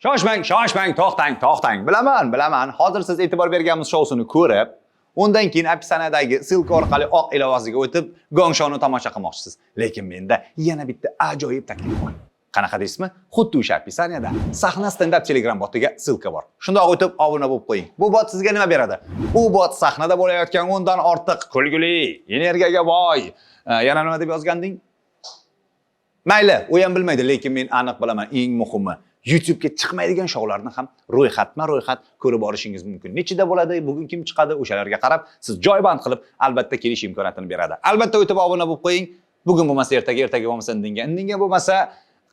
Shoshmang, shoshmang, to'xtang, to'xtang. Bilaman, bilaman. Hozir siz e'tibor berganmiz shousini ko'rib, undan keyin описание dagi ссылка orqali oq ilovasiga o'tib, Gong Showni tomosha qilmoqchisiz. Lekin menda yana bitta ajoyib taklif bor. Qanaqa deysizmi? Xuddi o'sha описание da sahna stand-up Telegram botiga ссылка bor. Shundoq o'tib obuna bo'lib qo'ying. Bu bot sizga nima beradi? Bu bot sahnada bo'layotgan 10 dan ortiq kulgili, energiyaga boy, yana nima deb yozganding? Mayli, u ham bilmaydi, lekin men aniq bilaman, eng muhimi YouTube'ga chiqmaydigan shoularni ham ro'yxatma-ro'yxat ko'rib borishingiz mumkin. Nechida bo'ladi, bugun kim chiqadi, o'shalarga qarab siz joy band qilib albatta kelish imkoniyatini beradi. Albatta o'tib obuna bo'lib qo'ying. Bugun bo'lmasa ertaga, ertaga bo'lmasa indinga, indinga bo'lmasa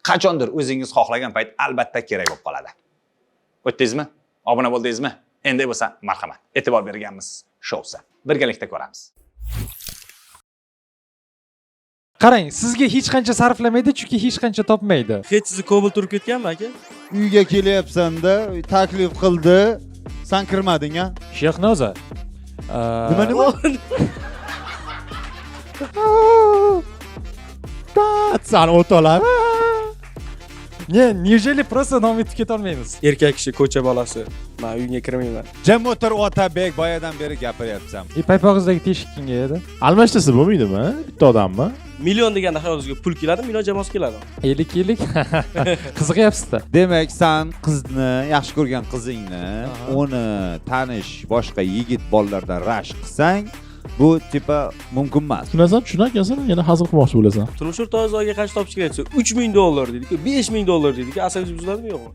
qachondir o'zingiz xohlagan payt albatta kerak bo'lib qoladi. O'tdingizmi? Obuna bo'ldingizmi? Endi bo'lsa marhamat. E'tibor berganmiz shousi. Birgalikda ko'ramiz. Qarang, sizga hech qancha sarflamaydi, chunki hech qancha topmaydi. Hech sizni Kobalt turib ketganmi, aka? Uyga kelyapsan-da, taklif qildi, san kirmading a? Shehnoza. Nima, nima? San o'tolar. Не, неужели просто nom aytib ketolmaymiz? Erkak kishi, ko'cha bolasi. Men uyga kirmayman. Jim o'tir, Otabek, boyadan beri gapiryapsan. E, paypog'ingizdagi teshik kimga edi? Almashtirsa bo'lmaydimi? Bitta odammi? Million deganda xayolingizga pul keladimi, million jamoasi keladimi? 50 yillik. Qiziqyapsiz-da. Demak, san qizni, yaxshi ko'rgan qizingni, uni tanish boshqa yigit bolalardan rashk qilsang, bu типа mumkin emas. Tushunasan, tushunar ekansan, yana hazil qilmoqchi bo'lasan. Turmush o'rtog'ingiz oyiga qancha topish kerak desa, 3000 dollar deydi-ku, 5000 dollar deydi-ku, asabingiz buziladimi, yo'qmi?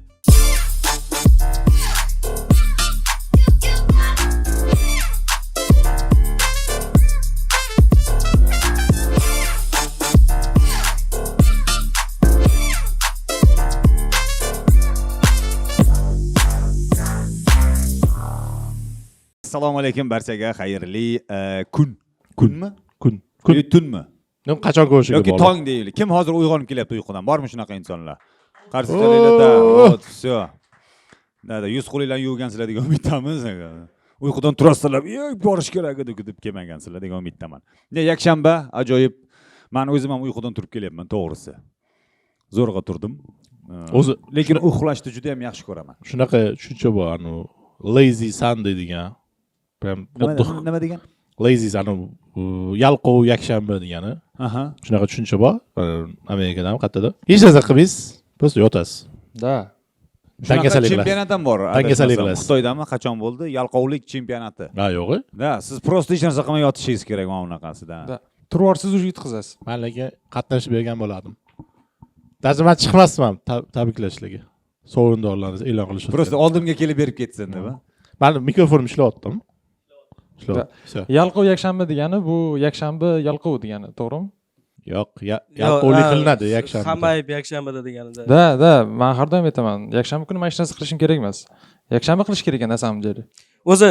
Assalomu alaykum barchaga, xayrli kun. Kunmi? Kun. Kun. Yoki tunmi? Nima, qachon ko'rishiga Yoki bog'liq. tong deylik. Kim hozir uyg'onib kelyapti uyqudan? Bormi shunaqa insonlar? Qarshi chalinglarda, вот, всё. Да, yuz qo'linglarni yuvgansizlar degan umiddamiz. Uyqudan turasizlar, "Ey, borish kerak edi" deb kelmagansizlar degan umiddaman. Ne, yakshanba, ajoyib. Men o'zim ham uyqudan turib kelyapman, to'g'risi. Zo'rg'a turdim. O'zi Lekin uxlashni juda ham yaxshi ko'raman. Shunaqa tushuncha bor, anu lazy Sunday degan. Prям Nima, отдых. nima degan? Lazy, anu yalqov yakshanba degani. Aha. Shunaqa tushuncha bor. Amerikadami, qayerdadir. Hech narsa qilmaysiz, просто yotasiz. Да. Shunaqa Dangasalik qilasiz. chempionat ham bor. Dangasalik Adashmasam, qilasiz. Xitoydami, qachon bo'ldi? Yalqovlik chempionati. Ha, yo'q. Да, siz просто hech narsa qilmay yotishingiz kerak mana bunaqasida. Да. Turib yuborsangiz уже yutqizasiz. Man lekin qatnashib bergan bo'lardim. Даже man chiqmasman tabriklashlarga. Sovrindorlarni e'lon qilishadi. Просто oldimga kelib berib ketsin deb. A? Man mikrofonim ishlayaptim. Ishlayapti. Всё. Yalqov yakshanba degani bu yakshanba yalqov degani, to'g'rimi? Yo'q, yalqovlik Yo'q, qilinadi yakshanba. Hamma ayb yakshanbada deganida. Да, man har doim aytaman, yakshanba kuni mana hech narsa qilishim kerak emas. Yakshanba qilish kerak ekan, на самом деле. O'zi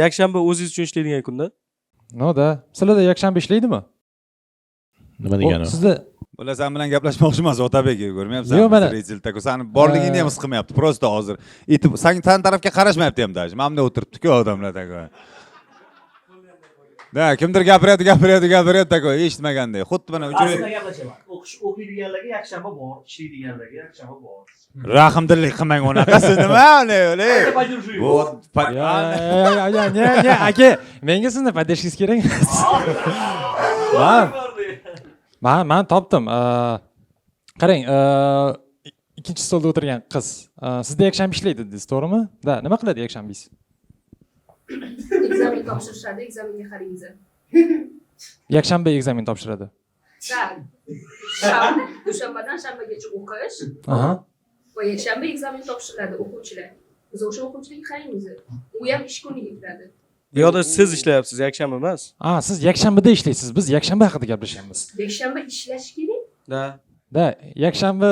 yakshanba o'zingiz uchun ishlaydigan kunda. Ну да. Sizlarda yakshanba ishlaydimi? Nima degani? Sizda Bular san bilan gaplashmoqchi emas, Otabek, ko'rmayapsanmi? Yo'q, mana- Зритель sani borligingni ham his qilmayapti. Просто hozir etib san tarafga qarashmayapti ham даже. Mana bunday o'tiribdi-ku odamlar такой. Да, kimdir gapiryapti, gapiryapti, gapiryapti такой, eshitmagandek. Xuddi mana uchun Aslida gaplashaman. O'qish o'qiydiganlarga yakshanba bor, ishlaydiganlarga yakshanba bor. Rahmdillik qilmang unaqasi nima, ole, ole. Поддерживаю. Вот, Ya, ya, ya, не, не, aka, menga sizni поддержка ngiz kerak emas. Man topdim. Qarang, ikkinchi stolda o'tirgan qiz. Sizda yakshanba ishlaydi dedingiz, to'g'rimi? Да, nima qiladi yakshanbangiz? Экзамен topshirishadi, экзамен ga qaraymiz. Yakshanba экзамен topshiradi. Да. Shanba, dushanbadan shanbagacha o'qish va yakshanba экзамен topshiriladi o'quvchilar. Biz o'sha o'quvchilarga qaraymiz. U ham ish kuniga kiradi. Bu yoqda siz ishlayapsiz, yakshanba emas. A, siz yakshanbada ishlaysiz. Biz yakshanba haqida gaplashyapmiz. Yakshanba ishlash kerak. Да. Да, yakshanba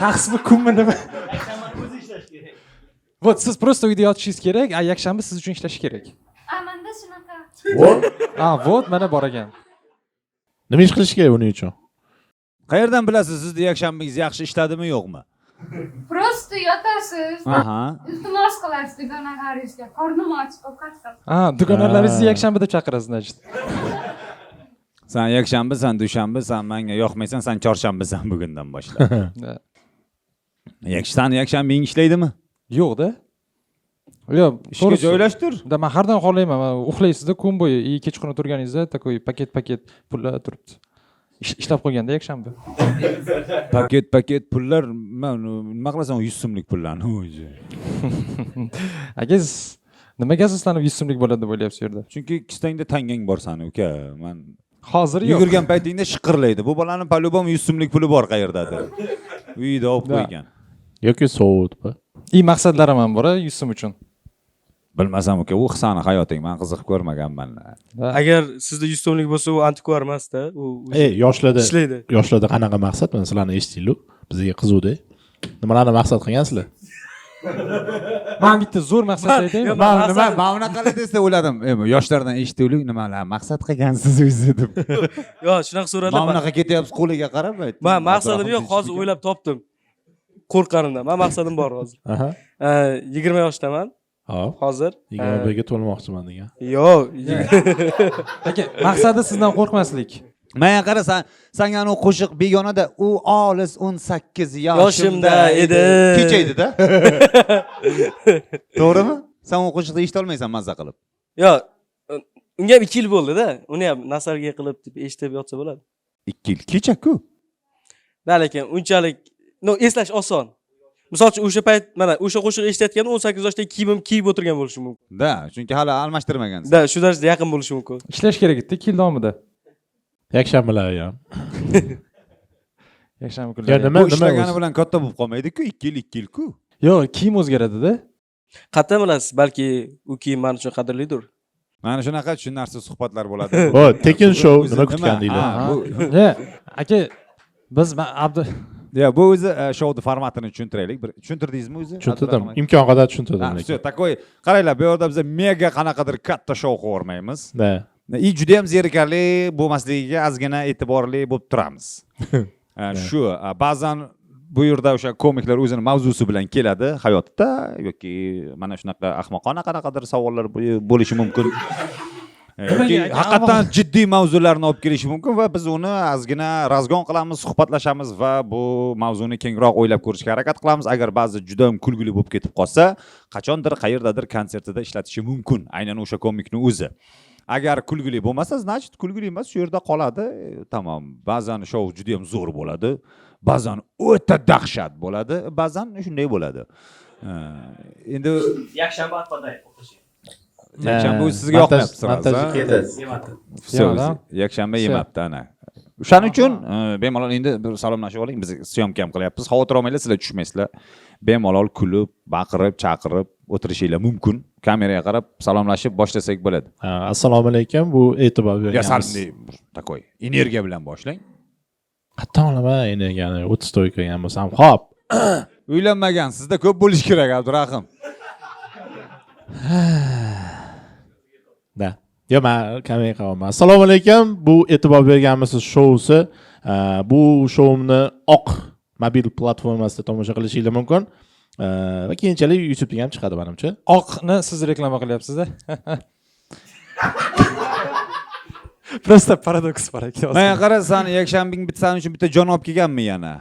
shaxsmi, kunmi, nima? Yakshanbani o'zi ishlash kerak. Вот, siz просто uyda yotishingiz kerak, а yakshanba siz uchun ishlashi kerak. A, manda shunaqa. A, вот, mana bor ekan. Nima ish qilish kerak buning uchun? Qayerdan bilasiz sizni yakshanbangiz yaxshi ishladimi, yo'qmi? Просто yotasiz. Aha. Iltimos qilasiz dugonalaringizga. Qornim och, ovqat qil. A, dugonalaringizni Ha. yakshanba deb chaqirasiz, значит. San yakshanba, san dushanba, san menga yoqmaysan, san chorshanbasan bugundan boshlab. Да. Sani yakshanbang ishlaydimi? Yo'q-da. Yo'q, Ishga to'g'risi. joylashtir. Да, man har doim xohlayman. Man uxlaysizda kun bo'yi, и kechqurun turganingizda такой paket-paket pullar turibdi. Ishlab qo'yganda yakshanba. Paket paket pullar, nima qilasan u 100 so'mlik pullarni o'zi? Aka, siz nimaga asoslanib 100 so'mlik bo'ladi deb o'ylayapsiz u yerda? Chunki kissangda tangang bor sani, uka. Man Hozir yo'q. yugurgan paytingda shiqirlaydi. Bu bolani по-любому 100 so'mlik puli bor qayerdadir. Uyida olib Да. qo'ygan. Yoki sovutmi? И maqsadlarim ham bor, 100 so'm uchun. Bilmasam, uka, u sani hayoting, man qiziqib ko'rmaganman. Да. Agar sizda 100 so'mlik bo'lsa, u antikvar emasda, u Yoshlarda ishlaydi. Yoshlarda qanaqa maqsad? Mana sizlarni eshitdinglar, bizga qiziqda. Nimalarni maqsad qilgansizlar? Man bitta zo'r maqsad aytaymi? Man nima, man unaqa desa o'yladim. Yoshlardan eshituvlik nimalar maqsad qilgansiz o'zi deb. Yo'q, shunaqa so'radilar. Man unaqa ketyapsiz qo'liga qarab aytdim. Man maqsadim yo'q, hozir o'ylab topdim. Qo'rqqanimdan. Man maqsadim bor hozir. 20 yoshdaman Hop. hozir. 21 ga to'lmoqchiman degan. Yo'q. Aka, maqsadi sizdan qo'rqmaslik. Menga qara, san sanga anu qo'shiq begonada u olis 18 yoshimda Yoshimda edi. Kecha edi-da. To'g'rimi? Sen u qo'shiqni eshita olmaysan mazza qilib. Yo'q, unga ham 2 yil bo'ldi-da. Uni ham nostalgiya qilib deb eshitib yotsa bo'ladi. 2 yil kecha-ku. Da, lekin unchalik, no, eslash oson. Misol uchun o'sha payt mana o'sha qo'shiqni eshitayotganda 18 yoshdagi kiyimim kiyib o'tirgan bo'lishi mumkin. Da, chunki hali almashtirmagansan. Da, shu darajada yaqin bo'lishi mumkin. Ishlash kerak edi 2 yil davomida. Yakshanbalar ham. Yakshanba Ya kunlari. nima Bu nima ishlagani o'zi? bilan katta bo'lib qolmaydi-ku, 2 yil 2 yil-ku. Yo'q, kiyim o'zgaradi-da. Qayerdan bilasiz, balki u kiyim men uchun qadrlidir. Mana shunaqa tushunarsiz suhbatlar bo'ladi. O, tekin shou O'zi nima kutgandinglar? Ha, bu Ne? Aka, biz Abdu Ya, bu o'zi shouning formatini tushuntiraylik. Bir tushuntirdingizmi o'zi? Tushuntirdim. Abdurahmon aka? Imkon qadar tushuntirdim Ha, lekin. всё, такой. Qaranglar, bu yerda biz mega qanaqadir katta shou qilib Da. И juda ham zerikarli bo'lmasligiga ozgina e'tiborli bo'lib turamiz. Shu ba'zan bu yerda o'sha komiklar o'zini mavzusi bilan keladi hayotda yoki mana shunaqa ahmoqona qanaqadir savollar bo'lishi mumkin. Yoki Nimaga aka, haqiqatdan jiddiy mavzularni olib kelishi mumkin va biz uni ozgina разгон qilamiz, suhbatlashamiz va bu mavzuni kengroq o'ylab ko'rishga harakat qilamiz. Agar ba'zi juda ham kulgili bo'lib ketib qolsa, qachondir qayerdadir konsertida ishlatishi mumkin, aynan o'sha komikni o'zi. Agar kulgili bo'lmasa, значит kulgili emas, shu yerda qoladi. Tamom. Ba'zan shou juda ham zo'r bo'ladi, ba'zan o'ta dahshat bo'ladi, ba'zan shunday bo'ladi. Endi Yakshanba отпадает o'qish. Yakshanba o'zi sizga yoqmayapti сразу. Montajga Ha? ketadi. Yemadi. Всё, Yemadi, o'zi yakshanba Всё. yemabdi ana. O'shaning uchun bemalol endi bir salomlashib oling, biz syomka ham qilyapmiz. Xavotir olmanglar, sizlar tushmaysizlar. Bemalol kulib, baqirib, chaqirib o'tirishinglar mumkin. Kameraga qarab salomlashib boshlasak bo'ladi. Ha, assalomu alaykum. Bu e'tibor Ya berganmiz. sal такой energiya bilan boshlang. Qayerdan olaman energiyani? 30 to'y qilgan bo'lsam, hop. Uylanmagan, sizda ko'p bo'lishi kerak, Abdurahim. Da. Yo, man kameraga qaraman. Assalomu alaykum. Bu e'tibor berganmisiz shousi. Bu shoumni Oq mobil platformasida tomosha qilishingiz mumkin. Va keyinchalik YouTube'da ham chiqadi menimcha. Oqni siz reklama qilyapsiz-a? Просто paradoks bor aka. Menga qara, san yakshanbang bitsa uchun bitta jon olib kelganmi yana?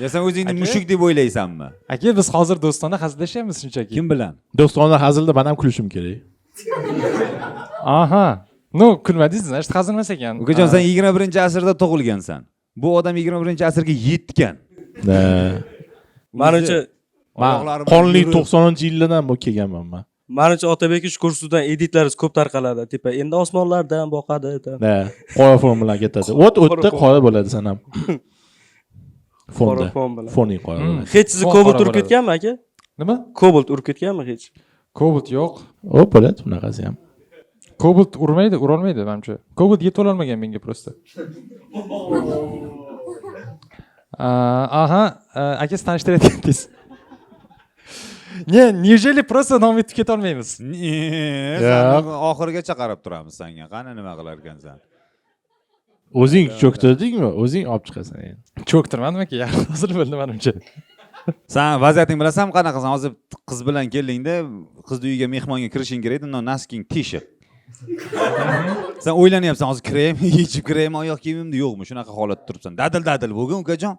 Ya sen o'zingni Aka? mushuk deb o'ylaysanmi? Aka, biz hozir do'stona hazillashyapmiz shunchaki. Kim bilan? Do'stona hazilda men ham kulishim kerak. Aha. Ну, kulmadingiz, значит, hazil emas ekan. Ukajon, sen 21-asrda tug'ilgansan. Bu odam 21-asrga yetgan. Da. Manimcha Man Oyoqlari bilan qonli yurib. 90-yillardan bu kelganman man. Manimcha Otabek shu ko'rsatuvdan editlaringiz ko'p tarqaladi. Tepa endi osmonlardan boqadi. Da, qora fon bilan ketadi. O't o'tda qora bo'ladi san ham. Fonda. Qora fon bilan. Foning qora bo'ladi. Hech sizni Fon Cobalt qora urib bo'ladi. ketganmi aka? Nima? Cobalt urib ketganmi hech? Cobalt yo'q. O bo'ladi bunaqasi ham. Cobalt urmaydi, urolmaydi menimcha. Cobalt yetib olmagan menga просто. Aha, aka siz tanishtirayotgandingiz. Не, неужели просто nom aytib keta olmaymiz? Ne, Yo'q. sani oxirigacha qarab turamiz senga. Qani nima qilar ekansan? O'zing cho'ktirdingmi? O'zing olib chiqasan endi. Cho'ktirmadim aka, yarim hozir bo'ldi menimcha. Sen vaziyating bilasanmi qanaqasan? Hozir qiz bilan keldingda, qizni uyiga mehmonga kirishing kerak edi, но носки ng teshiq. Sen o'ylanyapsan, hozir kiraymi, yechib kiraymi oyoq kiyimimni, yo'qmi? Shunaqa holatda turibsan. Dadil dadil bo'lgin, ukajon.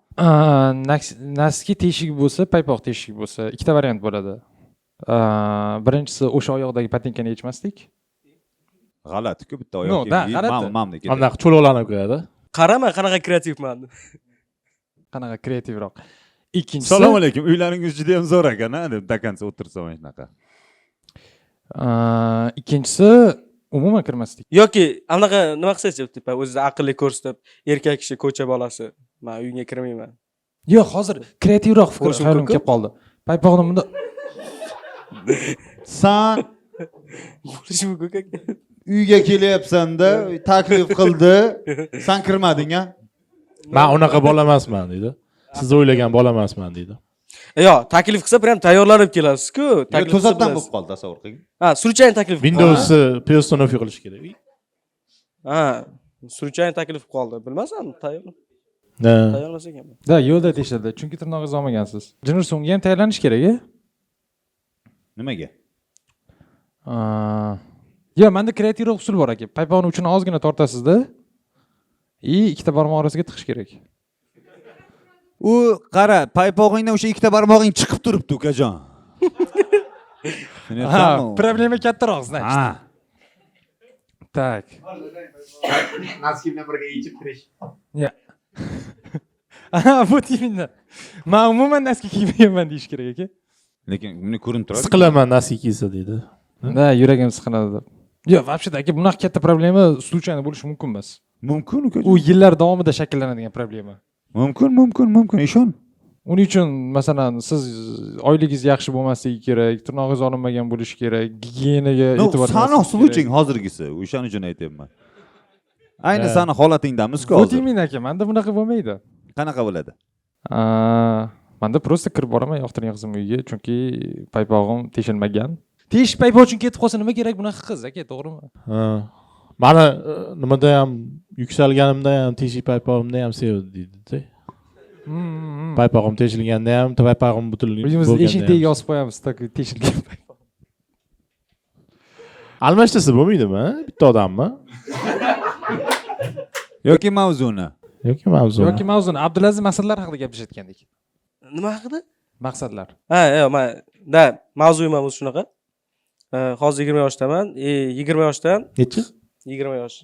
Носки teshik bo'lsa, paypoq teshik bo'lsa, ikkita variant bo'ladi. Birinchisi, o'sha oyoqdagi botinkani yechmaslik. G'alati-ku, bitta oyoq No, kiyim da, kiyib, g'alati. Mam ketadi. Anaqa cho'loqlanib qo'yadi. Qarama, qanaqa kreativman. Qanaqa kreativroq. Ikkinchisi, Assalomu alaykum. Uylaringiz juda ham zo'r ekan, a, deb до конца o'tirsa mana shunaqa. Ikkinchisi umuman kirmaslik. Yoki anaqa nima qilsangiz, типа o'zizni aqlli ko'rsatib, erkak kishi, ko'cha bolasi, man uyingga kirmayman. Yo'q, hozir kreativroq fikr Bo'lishi xayolimga mumkin-ku. kelib qoldi. Paypoqni bunda San Bo'lishi mumkin. uyga kelyapsan-da, taklif qildi, san kirmading a? Man unaqa bola emasman deydi. Siz o'ylagan bola emasman deydi. Yo'q, taklif qilsa prям tayyorlanib kelasiz-ku. Taklif qilsa To'satdan bilasiz. bo'lib qoldi, tasavvur qiling. Ha, случайно taklif qilib qoldi. Windows'i переустановка qilish kerak. Ha, случайно taklif qilib qoldi. Bilmasam, tayyor Ha. tayyor emas ekanman. Da yo'lda teshildi, chunki tirnog'ingizni olmagansiz. Jinur, unga ham tayyorlanish kerak, a? Nimaga? Yo'q, menda kreativroq usul bor, aka. Paypoqni uchini ozgina tortasizda и ikkita barmoq orasiga tiqish kerak. U qara, paypog'ingdan o'sha ikkita barmog'ing chiqib turibdi, ukajon. Ha, Tushunyapsanmi? Problema kattaroq, значит. Ha. Так. Носки bilan birga yechib kirish. Ya. Aha, вот именно. Man umuman носки kiymaganman deyish kerak, aka. Lekin buni ko'rinib turadi. Siqilaman носки kiysa deydi. Да, yuragim siqiladi deb. Yo'q, вообще aka, bunaqa katta problema случайно bo'lishi mumkin emas. Mumkin, ukajon. U yillar davomida shakllanadigan problema. Mumkin, mumkin, mumkin, ishon. Uning uchun, masalan, siz oyligingiz yaxshi bo'lmasligi kerak, tirnog'ingiz olinmagan bo'lishi kerak, gigiyenaga No, e'tibor sani bermaslik случай kerak. Hozirgisi, o'shaning uchun aytyapman. Ayni Ha. sani holatingdamiz-ku Вот hozir. именно, aka, manda bunaqa bo'lmaydi. Qanaqa bo'ladi? Manda просто kirib boraman yoqtirgan qizim uyiga, chunki paypog'im teshilmagan. Teshik paypoq uchun ketib qolsa, nima kerak bunaqa qiz, aka, to'g'rimi? Ha. Mani nimada ham, yuksalganimda ham, teshik paypog'imda ham sevdi deydi. Paypog'im teshilganda ham, paypog'im butun O'zimiz bo'lganda eshik ham. tagiga osib qo'yamiz, такой teshilgan paypoq. Almashtirsa bo'lmaydimi bitta odammi? Yoki mavzuni. Yoki mavzu. Yoki mavzuni. Abdulaziz maqsadlar haqida gaplashayotgandik. Nima haqida? Maqsadlar. Ha, yo'q, man da mavzuyim ham o'zi shunaqa. Hozir 20 yoshdaman. 20 yoshdan Nechi? 20 yosh.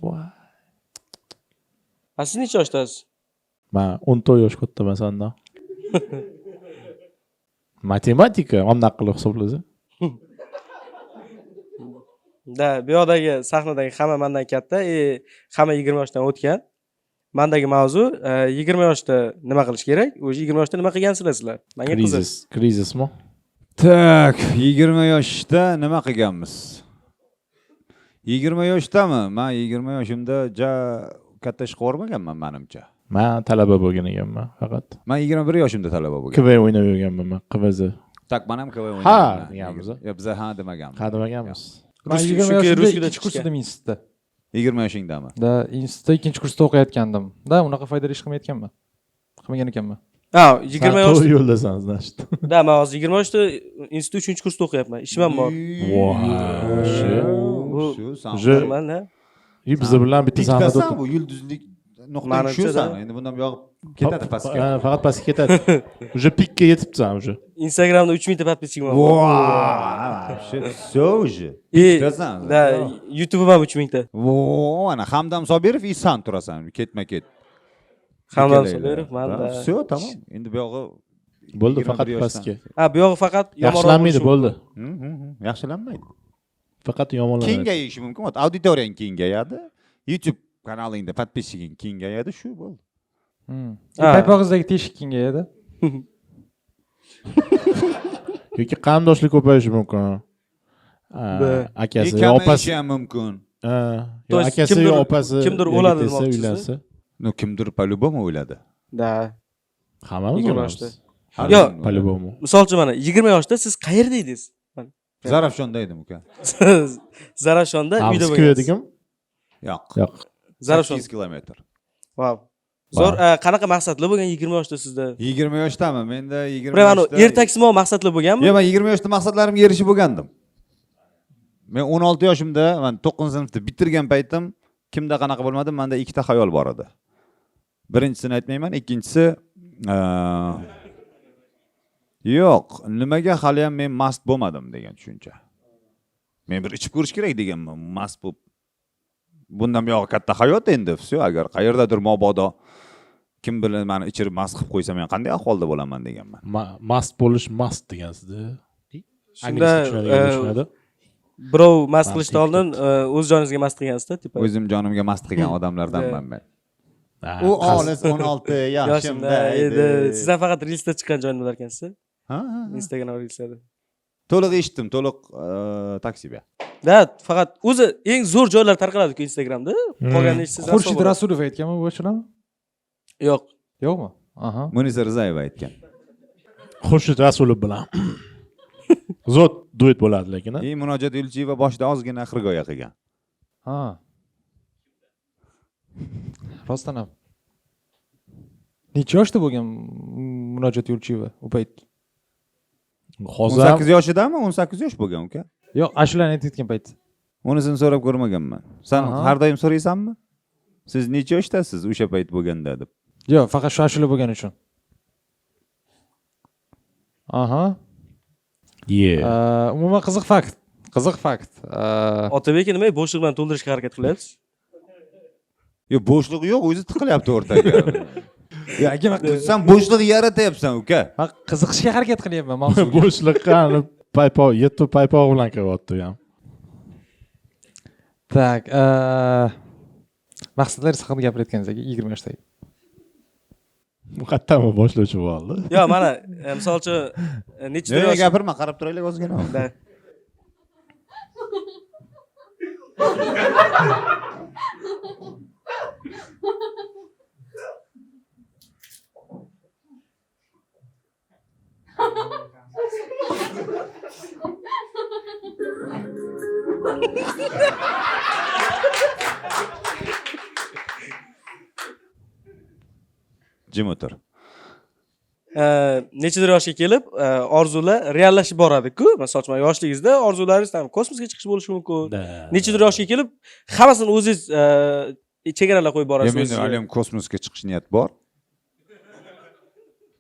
A siz necha yoshdasiz? Man 14 yosh kattaman sandan. Matematika anaqa qilib hisoblasa. Da, bu yoqdagi sahnadagi hamma mandan katta, hamma 20 yoshdan o'tgan. Mandagi mavzu 20 yoshda nima qilish kerak? O'zi 20 yoshda nima qilgansizlar sizlar? Menga qiziq. Krizis, krizismi? Так, 20 yoshda nima qilganmiz? 20 yoshdami? Man 20 yoshimda ja katta ish qilib manimcha. Man talaba bo'lgan ekanman faqat. Man 21 yoshimda talaba bo'lganman. КВН o'ynab yurganman man, КВЗ. Так, man ham КВН Ha, o'ynaganman. deganmiz, a? Yo'q, biza ha demaganmiz. Ha demaganmiz. Man Rus- 20 chunki yoshimda Ruskida ikkinchi chiqishgan. kursda institutda. 20 yoshingdami? Da, institutda ikkinchi kursda o'qiyotgandim. Da, unaqa foydali ish qilmayotganman. Qilmagan ekanman. Ha, 20 yosh. To'g'ri yo'ldasan, значит. Da, man hozir 20 yoshda, institut 3-kursda o'qiyapman. Ishim ham bor. Voy. Shu san. Уже Normal, ha? И biza bilan bitta sahnada Pikdasan o'tirib. bu yulduzlik nuqtang Manimcha shu da. san. Endi bundan buyog'i ketadi pastga. Ha, faqat pastga ketadi. Уже pikka yetibsan уже. Instagramda 3000 ta подписчик im bor. Вообще, все уже. И Pikdasan. da, YouTube'im ham 3000 ta. Vo, ana Hamdam Sobirov и san turasan ketma-ket. Hamdam Ikkalanglar. Sobirov, man Da, da. Все, tamom. Endi buyog'i Bo'ldi, 21 faqat yoshdan. pastga. Ha, bu yog'i faqat yomonroq Yaxshilanmaydi, bo'lishi bo'ldi. Yaxshilanmaydi. Faqat yomonlanadi. Kengayishi mumkin. Вот, auditoriyang kengayadi. YouTube kanalingda подписчик ing kengayadi, shu bo'ldi. Ha. Paypog'ingizdagi teshik kengayadi. Yoki qarindoshlik ko'payishi mumkin. Ha, Da. akasi И yo opasi. kamayishi ham mumkin. Ha, То yo есть akasi yo opasi kimdir yerga o'ladi tegsa, demoqchisiz? uylansa. Ну, kimdir по-любому o'ladi. Da. Hammamiz 20 o'lamiz. yoshda. Har Yo'q. kim o'ladi. По-любому. Misol uchun, mana 20 yoshda siz qayerda edingiz? Zarafshonda edim, uka. Siz Zarafshonda Ha, uyda biz bo'lgansiz. kuyadikim? Yo'q. Yo'q. Zarafshon. 8 kilometr. Vau. Zo'r, qanaqa maqsadlar bo'lgan 20 yoshda sizda? 20 yoshdami? Menda 20 Prям anu yoshda. ertaksimon maqsadlar bo'lganmi? Yo'q, men 20 yoshda maqsadlarimga erishib bo'lgandim. Men 16 yoshimda, man 9-sinfni bitirgan paytim kimda qanaqa bo'lmadim, menda ikkita xayol bor edi. Birinchisini aytmayman, ikkinchisi yo'q, nimaga hali ham men mast bo'lmadim degan tushuncha. Men bir ichib ko'rish kerak deganman, mast bo'lib. Bundan buyog'i katta hayot endi, vsyo, agar qayerdadir mabodo kim bilan meni ichirib mast qilib qo'ysa, men qanday ahvolda bo'laman deganman. Mast bo'lish mast degansizda. Shunda birov mast qilishdan oldin o'z joningizga mast qilgansizda, tipa. O'zim jonimga mast qilgan odamlardanman men. U olis 16 yoshimda edi. Siz ham faqat reelsda chiqqan joyni bilar ekansiz. Ha. Instagram reelslarda. To'liq eshitdim, to'liq taksiga. Da, faqat o'zi eng zo'r joylar tarqaladi-ku Instagramda. Qolganini eshitsangiz. Xurshid Rasulov aytganmi bu ashulani? Yo'q. Yo'qmi? Aha. Munisa Rizayeva aytgan. Xurshid Rasulov bilan. Zo'r duet bo'ladi lekin. И Munojat Elchiyeva boshida ozgina xirgoya qilgan. Ha. Rostdan ham. Necha yoshda bo'lgan Munojat Yo'lchiyeva u payt? Hozir 18 yoshidami? 18 yosh bo'lgan uka. Yo'q, ashulani aytayotgan payt. Unisini so'rab ko'rmaganman. Sen har doim so'raysanmi? Siz necha yoshdasiz o'sha payt bo'lganda deb? Yo'q, faqat shu ashula bo'lgani uchun. Aha. Umuman qiziq fakt. Qiziq fakt. Otabek nima bo'shliq bilan to'ldirishga harakat qilyapsiz? Yo'q, bo'shliq yo'q, o'zi tiqilyapti o'rtaga. Ya, aka, sen bo'shliq yaratyapsan uka. Men qiziqishga harakat qilyapman mavzuga. Bo'shliqqa paypoq, yetti paypoq bilan kiryapti u ham. Tak, maqsadlar haqida gapirayotganingiz aka, 20 yoshdagi. Muqaddam boshlovchi bo'ldi. Yo'q, mana misol uchun necha yosh gapirma, qarab turaylik ozgina. Jim o'tir. Nechadir yoshga kelib orzular reallashib boradi-ku. Masalan, uchun yoshligingizda orzularingiz tam kosmosga chiqish bo'lishi mumkin. Nechadir yoshga kelib hammasini o'zingiz chegaralar qo'yib borasiz. Menda hali ham kosmosga chiqish niyat bor.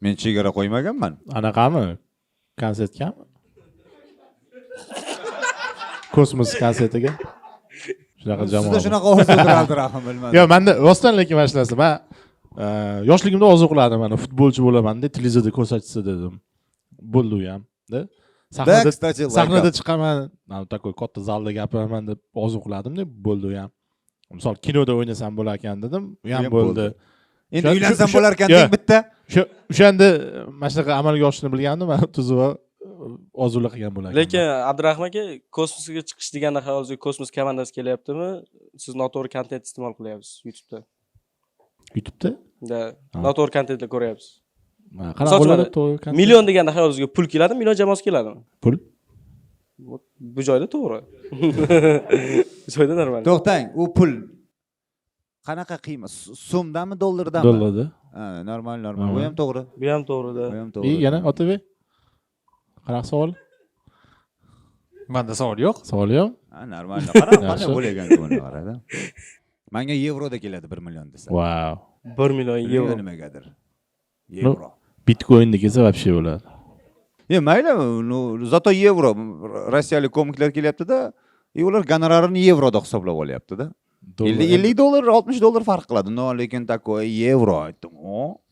Men chegara qo'ymaganman. Anaqami? Konsertgami? Kosmos konsertiga. Shunaqa jamoa. Sizda shunaqa orzu turardi, rahim bilmadim. Yo'q, menda rostdan lekin mana shu narsa. Men yoshligimda orzu qilardim, mana futbolchi bo'laman deb televizorda ko'rsatishsa dedim. Bo'ldi u ham, da. Sahnada chiqaman, mana такой katta zalda gapiraman deb orzu qilardim deb bo'ldi u ham. Misol kinoda o'ynasam bo'lar ekan dedim, u ham bo'ldi. Endi uylansam bo'lar ekan deng bitta. O'shanda mana shunaqa amalga oshishini bilgandim, men tuzuk orzular qilgan bo'lar ekanman. Lekin Abdurahim aka, kosmosga chiqish deganda xayolingizga kosmos komandasi kelyaptimi? Siz noto'g'ri kontent iste'mol qilyapsiz YouTube'da. YouTube'da? Da, noto'g'ri kontentlar ko'ryapsiz. Qanaqa bo'ladi to'g'ri kontent? Million deganda xayolingizga pul keladimi, million jamoasi keladimi? Pul. Bu joyda to'g'ri. Bu joyda normal. To'xtang, u pul qanaqa qiymat? So'mdami, dollardami? Dollarda. Ha, normal, normal. Bu ham to'g'ri. Bu ham to'g'ri-da. Bu ham to'g'ri. Yana Otabek? Qanaqa savol? Menda savol yo'q. Savol yo'q? Ha, normal. Qara, qanday bo'lagan buni qarada. Menga yevroda keladi 1 million desa. Wow. 1 million yevro nimagadir? Yevro. Bitcoinda kelsa вообще bo'ladi. E, mayli, zato yevro. Rossiyalik komiklar kelyapti-da, ular gonorarini yevroda hisoblab olyapti-da. 50 dollar, 60 dollar farq qiladi. No, lekin takoy yevro aytdim. O,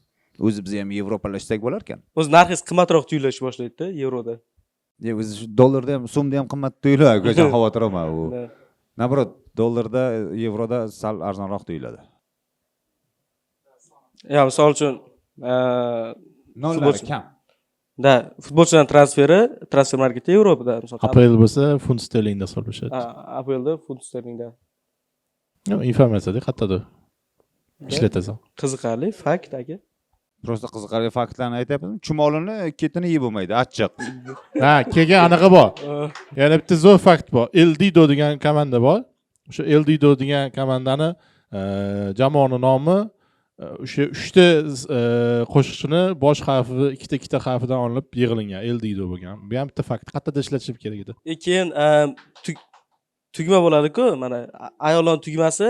o'zi biz ham yevropalashsak bo'lar ekan. O'zi narxingiz qimmatroq tuyulishni boshlaydi-da yevroda. E, o'zi dollarda ham, so'mda ham qimmat tuyuladi, ukajon, xavotir olma u. Nabrot, dollarda, yevroda sal arzonroq tuyuladi. Ya, misol uchun, nollar kam. Da, futbolchilarning transferi, transfer marketi Yevropada, misol. APL bo'lsa, funt sterlingda hisoblashadi. Ha, APLda funt sterlingda. Yo'q, informatsiyada qayerdadir ishlatasan. Qiziqarli fakt aka. Prosta qiziqarli faktlarni aytyapman. Chumolini ketini yeb bo'lmaydi, achchiq. Ha, keyin anaqa bor. Yana bitta zo'r fakt bor. El Dido degan komanda bor. O'sha El Dido degan komandani jamoani nomi o'sha 3ta qo'shiqchini bosh harfi ikkita harfidan olinib yig'ilingan El Dido bo'lgan. Bu ham bitta fakt. Qayerda ishlatishim kerak edi. Keyin Tugma bo'ladi-ku, mana ayollarning tugmasi,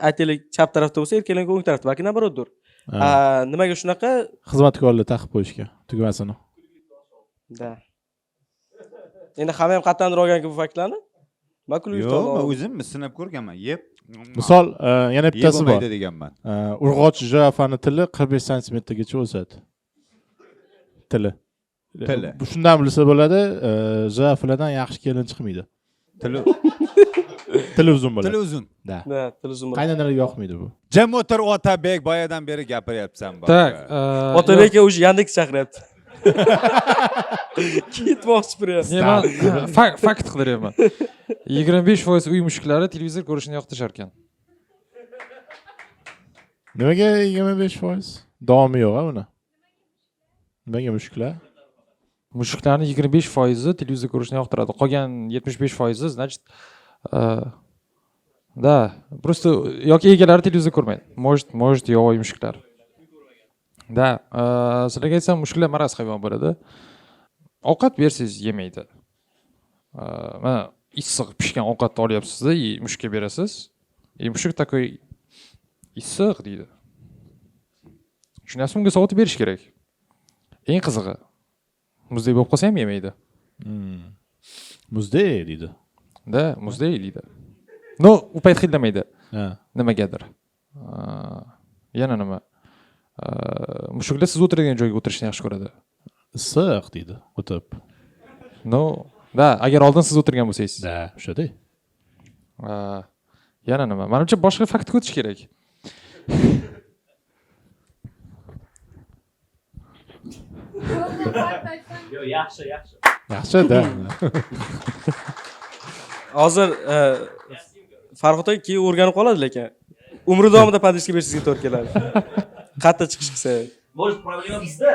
aytaylik, chap tarafda bo'lsa, erkaklarniki o'ng tarafda, balki наоборот dir. Ha. Nimaga shunaqa? Xizmatkorlar taqib qo'yishgan tugmasini. Да. Endi hamma ham qayerdandir olgan-ku bu faktlarni. Man kulib Yo'q, men o'zim sinab ko'rganman. Yeb. Misol, yana bittasi bor. Yeb deganman. Urg'ochi jirafani tili 45 santimetrgacha o'sadi. Tili. Tili. Bu shundan bilsa bo'ladi, jirafalardan yaxshi kelin chiqmaydi. Tili Tili uzun bo'ladi. Tili uzun. Да. Да, tili uzun bo'ladi. Qaynanalarga yoqmaydi bu. Jim o'tir Otabek, boyadan beri gapiryapsan. Так, Otabek aka уже Yandex chaqiryapti. Ketmoqchi prям. Ne, man fakt qidiryapman. 25% uy mushuklari televizor ko'rishni yoqtirishar ekan. Nimaga 25%? Davomi yo'q a uni. Nimaga mushuklar? Mushuklarni 25% televizor ko'rishni yoqtiradi. Qolgan 75%, значит, да, просто yoki egalari televizor ko'rmaydi. Может, yovvoyi mushuklar. Да, sizlarga aytsam, mushuklar maraz hayvon bo'ladi. Ovqat bersangiz yemaydi. Mana issiq pishgan ovqatni olyapsiz-da, и mushukka berasiz. И mushuk такой issiq deydi. Tushunyapsizmi? Unga sovutib berish kerak. Eng qizig'i, muzdek bo'lib qolsa ham yemaydi. Muzdek deydi. Да, muzdek deydi. Но, u payt hidlamaydi. Ha. Nimagadir. Yana nima? Mushuklar siz o'tiradigan joyga o'tirishni yaxshi ko'radi. Issiq deydi, o'tib. Но, да, agar oldin siz o'tirgan bo'lsangiz. Да, o'shada. Yana nima? Menimcha boshqa faktga o'tish kerak. Yo'q, yaxshi, yaxshi. Yaxshi, да. Hozir Farhod aka keyin o'rganib qoladi, lekin umri davomida поддержка berishingizga to'g'ri keladi. Qayerda chiqish qilsa. Может, problema bizda.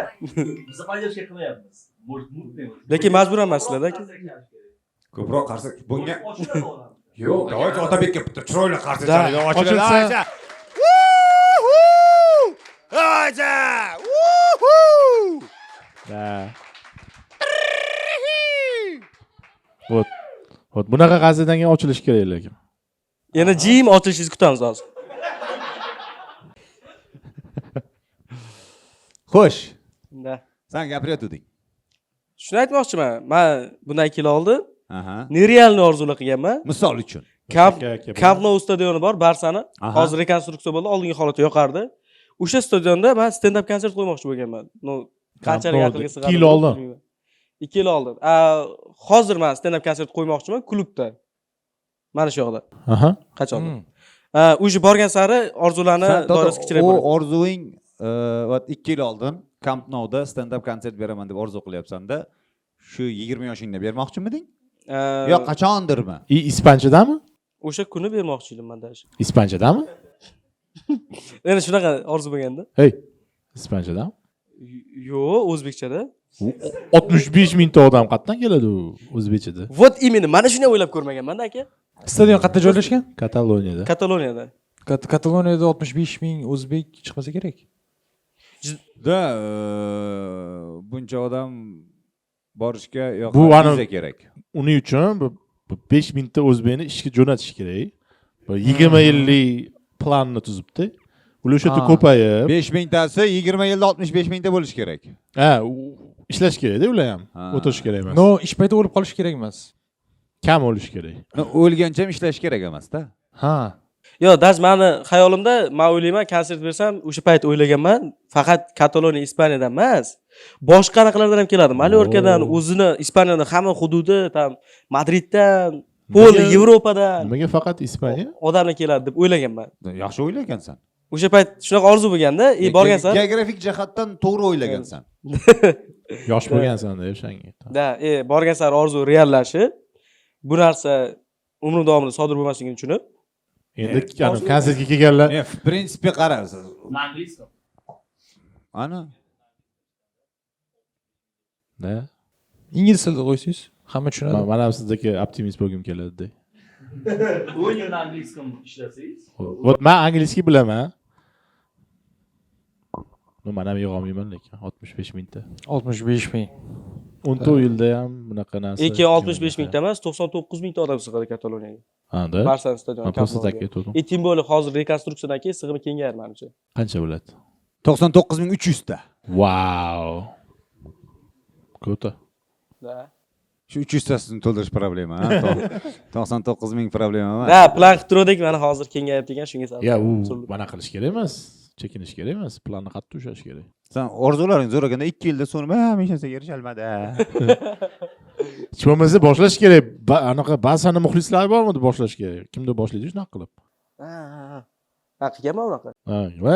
Biz поддержка qilmayapmiz. Может, mutный. Lekin majbur emassizlar-da aka. Ko'proq qarshi bunga. Ochiladi odam. Yo'q, давайте Otabekka bitta chiroyli qarshi Да, chaladi. Ochiladi. ochilsa. Aja! Woohoo! Да. Вот. Вот bunaqa qazidan keyin ochilish kerak lekin. Yana jim ochilishingizni kutamiz hozir. Xo'sh. Да. Sen gapirayotganding. Shuni aytmoqchiman. Men bundan 2 yil oldin Aha. нереальный orzular qilganman. Misol uchun. Camp Aka, Camp Nou stadioni bor, Barsani. Aha. Hozir rekonstruksiya bo'ldi, oldingi holati yoqardi. O'sha stadionda men stand-up konsert qo'ymoqchi bo'lganman. Но, qanchalik Nou'da aqlga sig'adi? 2 yil oldin. Bilmayman. 2 yil oldin. Hozir men stand-up konsert qo'ymoqchiman klubda. Mana shu yoqda. Aha. Qachondir. Уже borgan sari orzularni Sen Toto, doirasi kichrayib u boradi. orzuing вот 2 yil oldin Camp Nou'da stand-up konsert beraman deb orzu qilyapsan-da, shu 20 yoshingda bermoqchimiding? Yo qachondirmi? И ispanchadami? O'sha kuni bermoqchi edim men даже. Ispanchadami? Endi shunaqa orzu bo'lganda. Hey, ispanchadami? Yo'q, o'zbekchada. 65 mingta odam qayerdan keladi u o'zbekchada? Вот именно, mana shuni o'ylab ko'rmaganman-da aka. Stadion qayerda joylashgan? Kataloniyada. Kataloniyada. Kataloniyada 65 ming o'zbek chiqmasa kerak. Да, buncha odam borishga yo'q, Bu ani- viza kerak. Uning uchun bu 5 mingta o'zbekni ishga jo'natish kerak. Bu 20 yillik planni tuzibdi. Ular o'sha yerda ko'payib, 5 mingtasi 20 yilda 65 mingta bo'lishi kerak. Ha, ishlash kerakda ular ham. Ha. O'tirish kerak emas. Но, ish payti o'lib qolish kerak emas. Kam o'lish kerak. Но, o'lgancha ham ishlash kerak emas-da. Ha. Yo'q, даже mani xayolimda, men o'ylayman, konsert bersam, o'sha payt o'ylaganman, faqat Kataloniya, Ispaniyadan emas, boshqa anaqalardan ham keladi. Mallorkadan, o'zini Ispaniyaning hamma hududi, там Madriddan, pol Yevropadan Nimaga faqat Ispaniya? Odamlar keladi deb o'ylaganman. Yaxshi o'ylagansan. O'sha payt shunaqa orzu bo'lganda, и borgan sari Geografik jihatdan to'g'ri o'ylagansan. Yosh bo'lgansan-da o'shanga. Да, borgan sari orzu reallashib, bu narsa umrim davomida sodir bo'lmasligini tushunib, Endi konsertga kelganlar Не, в принципе qara. На английском. Ana. Да. Ingliz tilida qo'ysangiz, hamma tushunadi. Man ham sizdagi optimist bo'lgim keladi. 10 yil на английском ishlasangiz. Вот man английский bilaman. Но, man ham yig'olmayman lekin 65 mingta. 65 ming. 14 yilda ham bunaqa narsa. Lekin 65 mingta emas, 99 mingta odam sig'adi Kataloniyaga. Ha-da. Barsani stadioni. Ha, просто так aytgandim. И тем более hozir rekonstruksiyadan keyin sig'imi kengayar manimcha. Qancha bo'ladi? 99 300 ta. Vau. Круто. Да. Shu 300 tasini to'ldirish problema, ha? 99 000 problema emas. Да, plan qilib turdik, mana hozir kengayapti ekan, shunga sabab. Ya, u mana qilish kerak emas. Chekinish kerak emas. Planni qattiq ushlash kerak. Sen orzularing zo'r ekanda 2 yilda so'ng "Ma, men hech narsaga erisholmadi." Hech bo'lmasa boshlash kerak. Anaqa Barsani muxlislari bormidi boshlash kerak? Kimdir boshlaydi shunaqa qilib. Ha, qilganman unaqa. Ha, va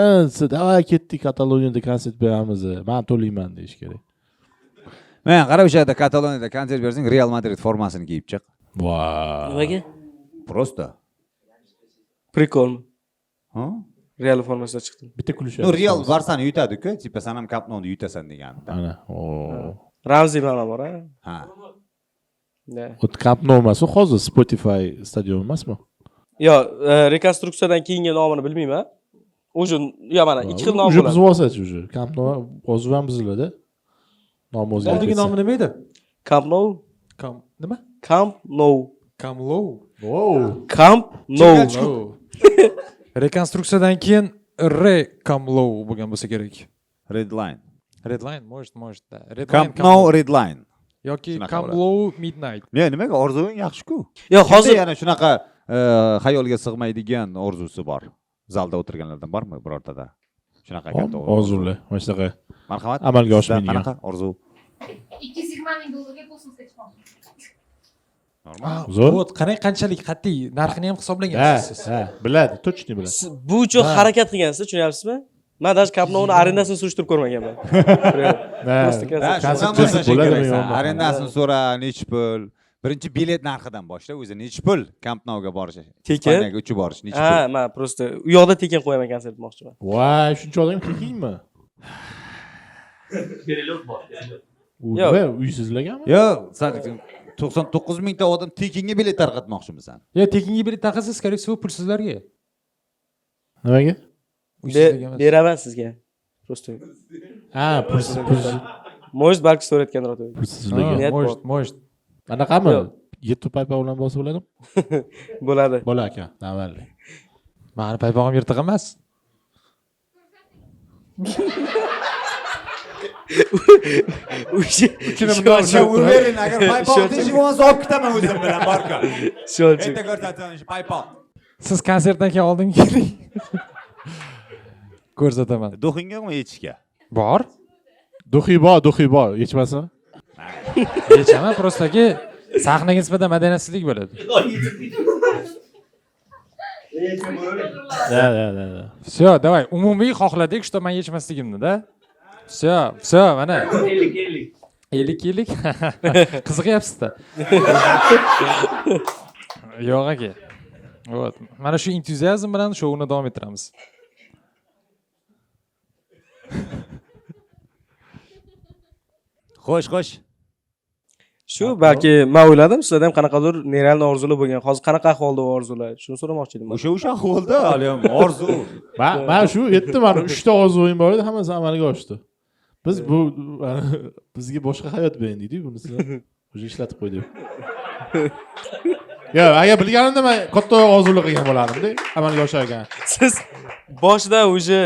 давай ketdik, Kataloniyada konsert beramiz. Men to'layman deyish kerak. Men qara, o'sha yerda Kataloniyada konsert bersang, Real Madrid formasini kiyib chiq. Vau. Nimaga? Просто. Прикол mi? Ha? Real formasida chiqdim. Bitta kulish. Ну, Real Barsani yutadi-ku, типа san ham Camp Nou'ni yutasan degan. Ana. O. Ramziy ma'no bor, ha? Ha. Да. Вот Camp Nou emas, u hozir Spotify stadion emasmi? Yo, rekonstruksiyadan keyingi nomini bilmayman. Уже, yo mana ikki xil nom Уже bo'ladi. buzib olsachi уже. Camp Nou hozir ham buziladi. Nomi o'zgarib Oldingi ketsa. nomi nima edi? Camp Nou. Kam nima? Camp Nou. Kamlou. Wow. Camp Nou. Rekonstruksiyadan keyin Re Kamlou bo'lgan bo'lsa kerak. Red Line. Red Line, может, может, да. Red Camp Line, Nou Red Line. Yoki Shunaqa Kamlou Midnight. Ne, nimaga orzuing yaxshi-ku. Yo, Hozir hozir yana shunaqa xayolga sig'maydigan orzusi bor. Zalda o'tirganlardan bormi birortada? Shunaqa katta orzu. Orzular, mana shunaqa. Marhamat. Amalga Sizda oshmaydigan. qanaqa orzu? 220 ming dollarga kosmosga chiqmoqchi. Normal. Zo'r. Вот, qarang qanchalik qat'iy narxini ham Ha, hisoblagansiz siz. ha, biladi, точно biladi. Siz bu uchun harakat qilgansiz, tushunyapsizmi? Man даже Camp Nou'ni arendasini surishtirib ko'rmaganman. Ha, Просто Ha, konsert. shundan Konsert boshlashing bo'ladimi kerak san. yo'qmi? Arendasini so'ra, nechi pul? Birinchi bilet narxidan boshla, o'zi nechi pul Camp Nouga borish? Tekin? Ispaniyaga uchib borish nechi Ha, pul? man просто u yoqda tekin qo'yaman konsert demoqchiman. Voy, shuncha odam tekinmi? Перелет bor, перелет. U Yo'q. nima, uysizlargami? Yo'q, san 99 mingta odam tekinga bilet tarqatmoqchimisan? Yo, tekinga bilet tarqatsa, скорее всего, pulsizlarga. Nimaga? Uysizlarga emas. Beraman sizga. Просто. Ha, pulsiz, pulsiz, Может, balki so'rayotgandir Otabek. pulsizlarga. Niyat bor. Может, может. Anaqami? Yo'q. Yetti paypoq bilan bosa bo'ladimi? Bo'ladi. Bola aka, нормально. Mani paypog'im yirtiq emas. O'sha Уверен, agar paypoq teshik bo'lmasa olib ketaman o'zim bilan borka. Ishonchi. Erta ko'rsataman shu paypoq. Siz konsertdan keyin oldin keling. Ko'rsataman. Духи ng yo'qmi yechishga? Bor. Духи bor, духи bor, yechmasin. Yechaman, просто ki sahnaga nisbatan madaniyatsizlik bo'ladi. Да, да, да, да. Всё, давай. Umumiy xohladik, что man yechmasligimni, да? Всё, всё, mana. 50 50. 50 50. Qiziqyapsiz-da. Yo'q aka. Вот. Mana shu entuziazm bilan shouni davom ettiramiz. Xo'sh, xo'sh. Shu balki men o'yladim, sizlarda ham qanaqadir нереальный orzular bo'lgan. Hozir qanaqa ahvolda u orzular? Shuni so'ramoqchi edim. O'sha ahvolda hali ham orzu. Man shu aytdim, mana 3 ta orzuyim bor edi, hammasi amalga oshdi. Biz bu bizga boshqa hayot bering deydi, buni sizlar уже ishlatib qo'ydik. Yo'q, agar bilganimda man katta orzular qilgan bo'lardimda, amalga oshar ekan. Siz boshida уже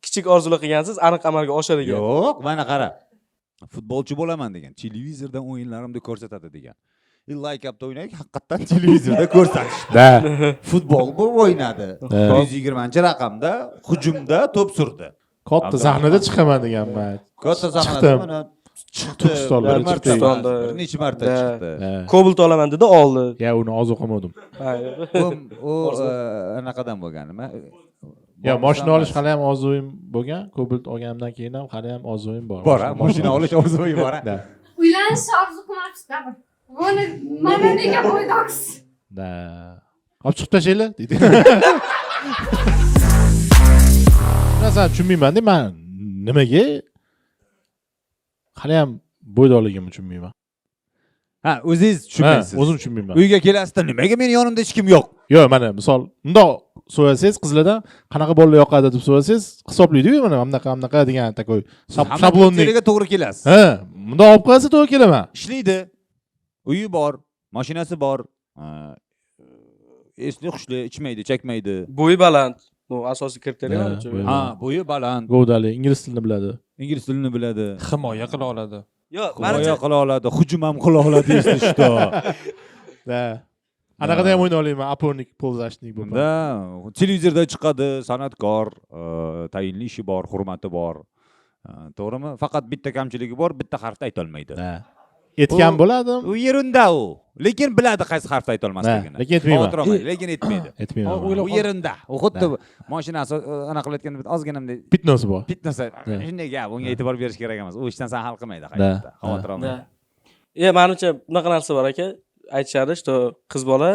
kichik orzular qilgansiz, aniq amalga oshadigan. Yo'q, mana qara. Futbolchi bo'laman degan, televizordan o'yinlarimni ko'rsatadi degan. И like upda o'ynaylik, haqiqatdan televizorda ko'rsatishdi. Да. Futbol bu o'ynadi. Да. 120-raqamda hujumda to'p surdi. Katta sahnada chiqaman deganman. Katta sahnada Chiqdim. mana chiqdi. Turkistonda Bir marta chiqdi. emas, bir necha marta Да. chiqdi. Ha. Kobalt olaman dedi, oldi. Ya uni orzu qilmadim. Ha, yo'q. U anaqadan bo'lgan nima? Ya mashina olish hali ham orzuyim bo'lgan. Kobalt olganimdan keyin ham hali ham orzuyim bor. Bor, ha, mashina olish orzuyi bor. Ha. Да. Uylanishni orzu qilmabsiz baribir. Buni mana nega bo'ydoqsiz? Да. Olib chiqib tashlanglar deydi. Narsani tushunmaymanda man nimaga hali ham bo'ydoqligimni tushunmayman. Ha, o'zingiz tushunmaysiz. Ha, o'zim tushunmayman. Uyga kelasizda nimaga meni yonimda hech kim yo'q? Yo'q, mana misol bundoq So'rasangiz qizlardan, qanaqa bolalar yoqadi deb so'rasangiz, hisoblaydiyu, mana bunaqa, bunaqa degan такой Hamma шаблонный. kriteriyaga to'g'ri kelasiz. Ha, bundoq olib qarasa, to'g'ri kelaman. Ishlaydi, uyi bor, mashinasi bor, esli hushli, ichmaydi, chekmaydi. Bo'yi baland. Ну, asosiy критерий Ha, manimcha. bo'yi Ha, bo'yi baland. Govdali, ingliz tilini biladi. Ingliz tilini biladi. Himoya qila oladi. Yo'q, Himoya manimcha qila oladi, hujum ham qila oladi, если что. Да, anaqada ham o'ynay olaman, опорник, полузащитник bo'lib. Да, televizorda chiqadi, san'atkor, tayinli ishi bor, hurmati bor. To'g'rimi? Faqat bitta kamchiligi bor, bitta harfni aytolmaydi. Да, aytgan bo'ladim. U yerunda u, lekin biladi qaysi harfni aytolmasligini. Ha, lekin aytmayman. Xavotir olmaydi, lekin aytmaydi. Aytmayman. O'ylab U yerinda. U xuddi mashinasi anaqa qilayotganda bitta ozgina bunday Пятно si bor. Пятно si. Shunday gap, unga e'tibor berish kerak emas. U hech narsani hal qilmaydi hayotda, xavotir olmaydi. Да. E, manimcha bunaqa narsa bor aka. Aytishadi, что qiz bola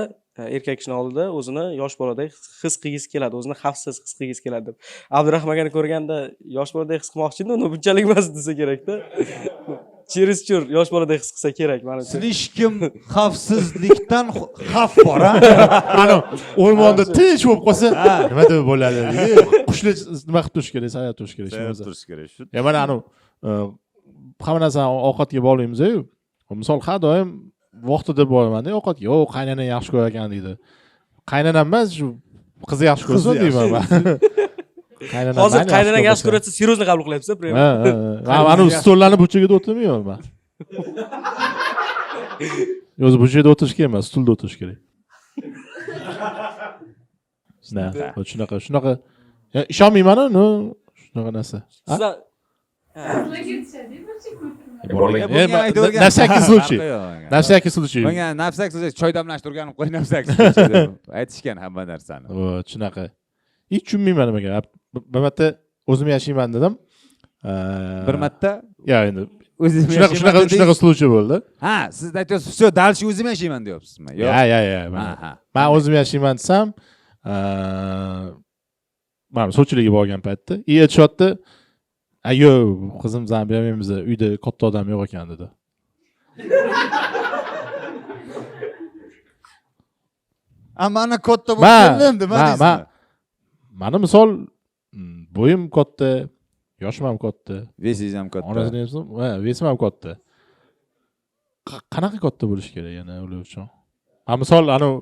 erkak kishini oldida o'zini yosh boladek his qilgisi keladi, o'zini xavfsiz his qilgisi keladi deb. Abdurahim akani ko'rganda yosh boladek his qilmoqchi edi, uni bunchalik emas desa kerakda. Чересчур yosh boladek his qilsa kerak manimcha. Слишком xavfsizlikdan xavf bor, a. Ana o'rmonda tinch bo'lib qolsa, nima deb bo'ladi deydi. Qushlar nima qilib turish kerak, sayrab turish kerak, shu Sayrab narsa. Turish kerak shu. Ya, mana anavi hamma narsani ovqatga bog'laymiz-yu. Misol, har doim vaqtida boramanda ovqatga. "Yo'q, qaynana yaxshi ko'rar ekan", deydi. Qaynanam emas, shu qizi yaxshi ko'rsin deyman man. Qaynanam Hozir mani qaynanang yaxshi ko'rsa. ko'rsa, серьезно qabul qilyapsiz, прям. Ha. Mana stollarni burchagida o'tirmayman man. O'zi burchakda o'tirish kerak emas, stulda o'tirish kerak. Да, вот shunaqa, shunaqa. Ya, ishonmayman, но shunaqa narsa. Ha? Sizlar Sizlarga tushadi burchak o'tirma. Bunga E, aytavergan. На всякий случай. Farqi yo'q. На всякий случай. Bunga на всякий случай choy damlashni o'rganib qo'y, на всякий случай deb aytishgan hamma narsani. Вот, shunaqa. Hech tushunmayman nimaga. Bir marta o'zim yashayman dedim. Bir marta Ya, endi o'zim shunaqa yashayman shunaqa dedingiz. Shunaqa случай bo'ldi. Ha, siz aytyapsiz, все, дальше o'zim yashayman deyapsizmi? Yo'q. Ya. Ha. Man o'zim yashayman desam, mana sovchilikka borgan paytda и aytishyapti, "A, yo'q, qizimizni bermaymiz, uyda katta odam yo'q ekan", dedi. A, mana katta bo'lib keldim, nima deysizmi? Mani misol bo'yim katta, yoshim ham katta. Вес ingiz ham katta. Onasini ham, ha, вес im ham katta. Qanaqa katta bo'lishi kerak yana ular uchun? Ha, misol, anavi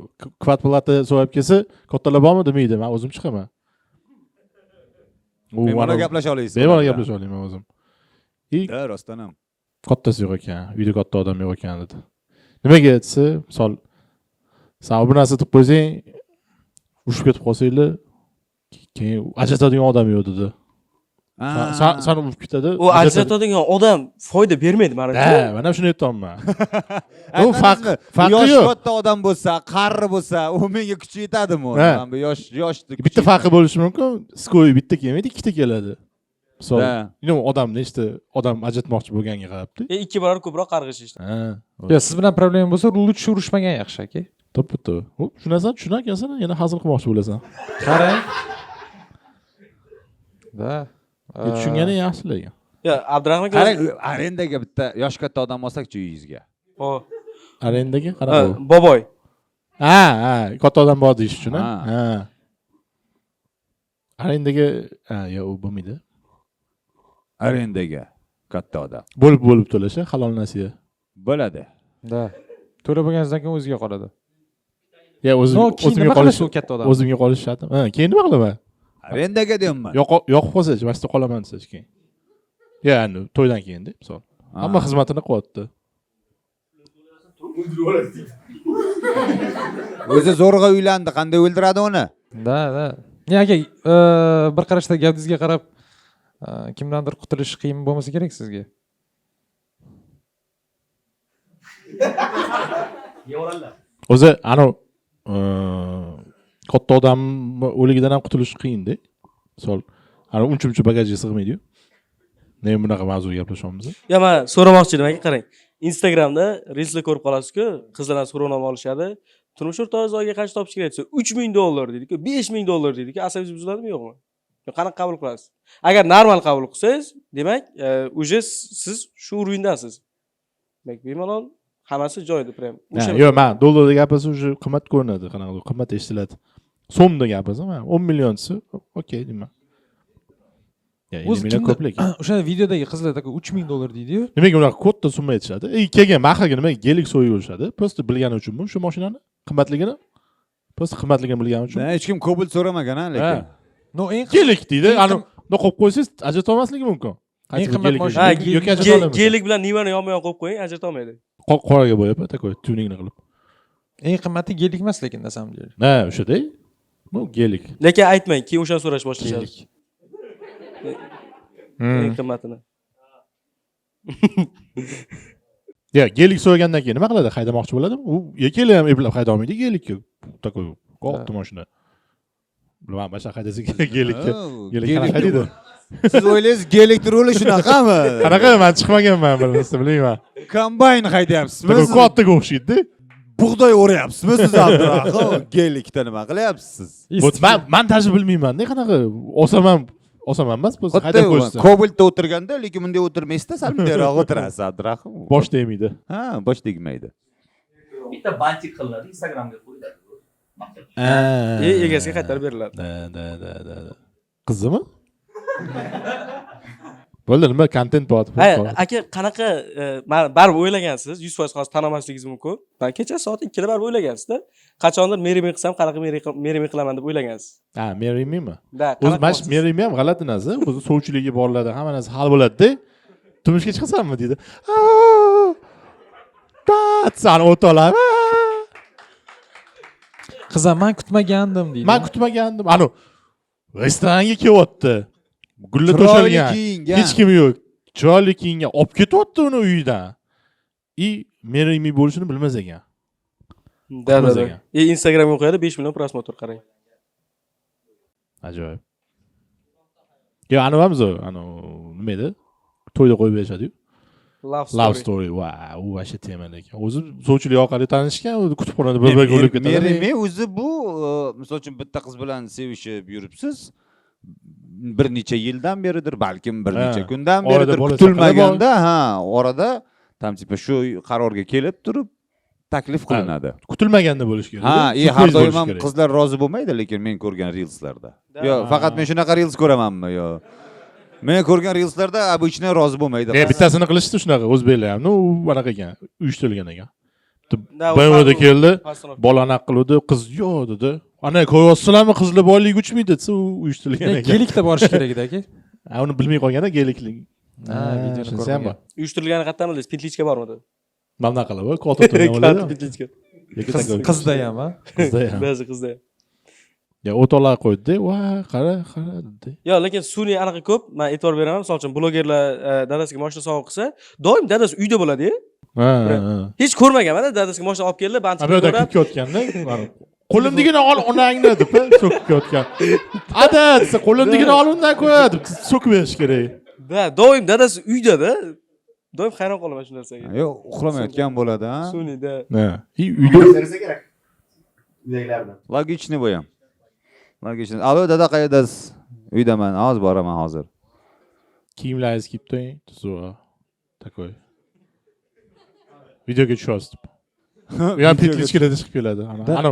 квартплата so'rab kelsa, kattalar bormi demaydi, man o'zim chiqaman. U Bemalol gaplasha olasiz. Bemalol gaplasha olaman o'zim. И Да, rostdan ham. kattasi yo'q ekan, uyda katta odam yo'q ekan, dedi. Nimaga desa, misol, san bir narsa deb qo'ysang, urushib ketib qolsanglar, keyin ajratadigan odam yo'q, dedi. San urib ketadi. U ajratadigan odam foyda bermaydi manimcha. Ha, mana shuni aytyapman. U Aytmadingizmi? Farqi Yosh yo'q. katta odam bo'lsa, qari bo'lsa, u menga kuchi yetadimi? Ha. Mana bu yosh yosh Bitta farqi bo'lishi mumkin. Скорый bitta kelmaydi, ikkita keladi. Misol, Да. odam nechta odam ajratmoqchi bo'lganga qarabdi. E, ikki barobar ko'proq qarg'ish ishda. Ha. Yo, siz bilan problema bo'lsa, лучше urushmagan yaxshi, aka. To'ppa to'g'ri. Shu narsani tushunar ekansan, yana hazil qilmoqchi bo'lasan. Qarang. Да. Tushungani yaxshi lekin. Yo, Abdurahmon aka. Qarang, arendaga bitta yosh katta odam olsak-chi uyingizga. O, Arendaga ha, qanaqa? Boboy. Ha, katta odam bor deyish uchun, ha. Ha. Ha. Arendaga, ha, yo'q, u bo'lmaydi. Arendaga katta odam. Bo'lib bo'lib to'lash, halol nasiya. Bo'ladi. Да. To'lab bo'lganingizdan keyin o'ziga qoladi. Ya, o'zim Но, keyin o'zimga nima qolish qilasiz u katta odam? O'zimga qolish shartmi? Ha, keyin nima qilaman? Arendaga deyapman. Yoqib qolsa, mana shu yerda qolaman desa keyin. Ya, endi to'ydan keyin-da, misol. Hamma xizmatini qilyapti. O'zi zo'rg'a uylandi, qanday o'ldiradi uni? Да, да. Не, aka, bir qarashda gapingizga qarab, kimdandir qutulish qiyin bo'lmasa kerak sizga. Yevoradilar. O'zi anavi katta odam o'ligidan ham qutulish qiyinda. Misol, ana uncha muncha bagajga sig'maydi-yu. Nega bunaqa mavzuga gaplashyapmiz? Yo, man so'ramoqchi edim aka, qarang. Instagramda reelslar ko'rib qolasiz-ku, qizlardan so'rovnoma olishadi. Turmush o'rtog'ingiz oyiga qancha topish kerak desa, 3000 dollar deydi-ku, 5000 dollar deydi-ku, asabingiz buziladimi, yo'qmi? Yo, qanaqa qabul qilasiz? Agar normal qabul qilsangiz, demak, уже siz shu уровень dasiz. Demak, bemalol hammasi joyida prям. Ha, yo'q, man dollarda gapirsa, уже qimmat ko'rinadi, qanaqadir qimmat eshitiladi. So'mda gapirsa, man 10 million desa, okey deyman. Ya, 50 O'zi million kimda- ko'p lekin. O'sha videodagi qizlar такой $3000 deydi-yu. Nimaga unaqa katta summa aytishadi? И keyin mahrga nimaga Gelik so'yib yurishadi? Просто bilgani uchunmi shu mashinani qimmatligini? Просто qimmatligini bilgani uchun. Hech kim Cobalt so'ramagan, ha, lekin. No, eng Gelik deydi. Eng Ani bundoq qo'yib qo'ysangiz ajrata olmasligi mumkin. Qaysi Eng bir qimmat Gelik mashina. Ha, yoki ajrata olmaymiz. Gelik bilan Nivani yonma-yon qo'yib qo'ying, ajrata olmaydi. Qoraga bo'yab, такой tuningni qilib. Eng qimmati Gelik emas lekin, на самом деле. Ha, o'shada. Bu Gelik. Lekin aytmang, keyin o'shani so'rash boshlashadi. Gelik. Eng qimmatini. Ya, Gelik so'ygandan keyin nima qiladi? Haydamoqchi bo'ladimi? U ikkala ham eplab hayda olmaydi Gelikka. Такой katta mashina. Bilmadim, boshqa haydasa Gelikka. Gelik qanaqa haydaydi? Siz o'ylaysiz, Gelikni ruli shunaqami? Qanaqa, man chiqmaganman, bir narsa bilmayman. Kombayn haydayapsizmi? Такой Siz? Kattaga o'xshaydi. Bug'doy o'ryapsizmi siz, Abdurahim? Gelikda nima qilyapsiz? Вот man даже bilmayman-da qanaqa olsam ham, olsam ham emas, bo'lsa haydab qo'yishsa. Kobaltda o'tirganda, lekin bunday o'tirmaysizda, sal bundayroq o'tirasiz, Abdurahim. Bosh tegmaydi. Ha, bosh tegmaydi. Bitta bantik qilinadi, Instagramga qo'yiladi. E, egasiga qaytarib beriladi. Да, да, да, да, да. Qizimi? Bo'ldi, nima kontent bor? Ha, aka, qanaqa man baribir o'ylagansiz, 100% hozir tan olmasligingiz mumkin. Man kecha soat 2 da baribir o'ylagansiz-da. Qachondir marry me qilsam, qanaqa marry me qilaman deb o'ylagansiz. Ha, marry me'mi? Да, O'zi qanaqa mana shu qilmoqchisiz? marry me ham g'alati narsa. O'zi sovchiligi borlarda hamma narsa hal bo'ladi-da. Turmushga chiqasanmi deydi. Sani o'tolar. Qizam, man kutmagandim deydi. Man kutmagandim. Anu restoranga kelyapti. Gullar Chiroyli to'shalgan. kiyingan. Hech kim yo'q. Chiroyli kiyingan, olib ketyapti uni uyidan. И marry me bo'lishini bilmas ekan. Да, да, Kutmas да. ekan. E, Instagramga qo'yadi, 5 million просмотр qarang. Ajoyib. Yo, anavi ham zo'r. Anavi nima edi? To'yda qo'yib berishadi-yu. Love story. Love story. Va, u вообще tema lekin. O'zi sovchilik orqali tanishgan, o'zi kutubxonada bir-biriga o'lib ketadi. Marry me o'zi bu, misol uchun, bitta qiz bilan sevishib yuribsiz. Bir necha yildan beridir, balkim bir necha kundan Orada beridir. bola chaqalar Kutilmaganda, ha, orada там типа shu qarorga kelib turib taklif qilinadi. Kutilmaganda bo'lishi kerak. Ha, и Syurpriz har doim bo'lishi ham kerak. qizlar rozi bo'lmaydi, lekin men ko'rgan reelslarda. Yo, faqat men shunaqa reels ko'ramanmi yo? Men ko'rgan reelslarda обычно rozi bo'lmaydi. E, bittasini qilishdi shunaqa, o'zbeklar ham. Ну, u anaqa ekan, uyushtirilgan ekan. Да, u BMWda keldi, постановка. Bola anaqa qiluvdi, qiz yo'q dedi. Ana ko'ryapsizlarmi, qizlar boyligi uchmaydi desa, u uyushtirilgan ekan. Gelikda borish kerak edi, aka. Ha, uni bilmay qolganda Geliklik. Ha, videoni Shunisi ham ko'rmagan. bor. Uyushtirilgani qayerdan bildingiz? Петличка bormidi? Mana bunaqa qilib, katta turgan bo'ladi. Петличка. Lekin Qiz, qizda ham, ha? Qizda ham. Ba'zi qizda ham. Ya, o'toqlar qo'ydi, va qara, qara dedi. Yo, lekin sun'iy anaqa ko'p, men e'tibor beraman. Misol uchun, blogerlar dadasiga mashina sovg'a qilsa, doim dadasi uyda bo'ladi-ya. Ha, ha. Hech ko'rmaganman, dadasiga mashina olib keldi, Ha, bantik bu yerda ko'rib. kirib ketganda, qo'limdigini ol onangni deb so'kib ketgan. Ada desa, qo'limdigini ol undan ko'ra deb so'kib berish kerak. Да, doim dadasi uyda-da. Doim hayron qolaman shu narsaga. Yo'q, uxlamayotgan bo'ladi, ha? Sun'iy, да. Ha. И uyda Bersa kerak. Uydagilardan. Логичный bu ham. Логичный. Alo, dada, qayerdasiz? Uydaman, hozir boraman hozir. Kiyimlaringizni kiyib turing, tuzuq. Такой. Videoga tushyapsiz deb. U ham петличка larda chiqib keladi. Ana, ana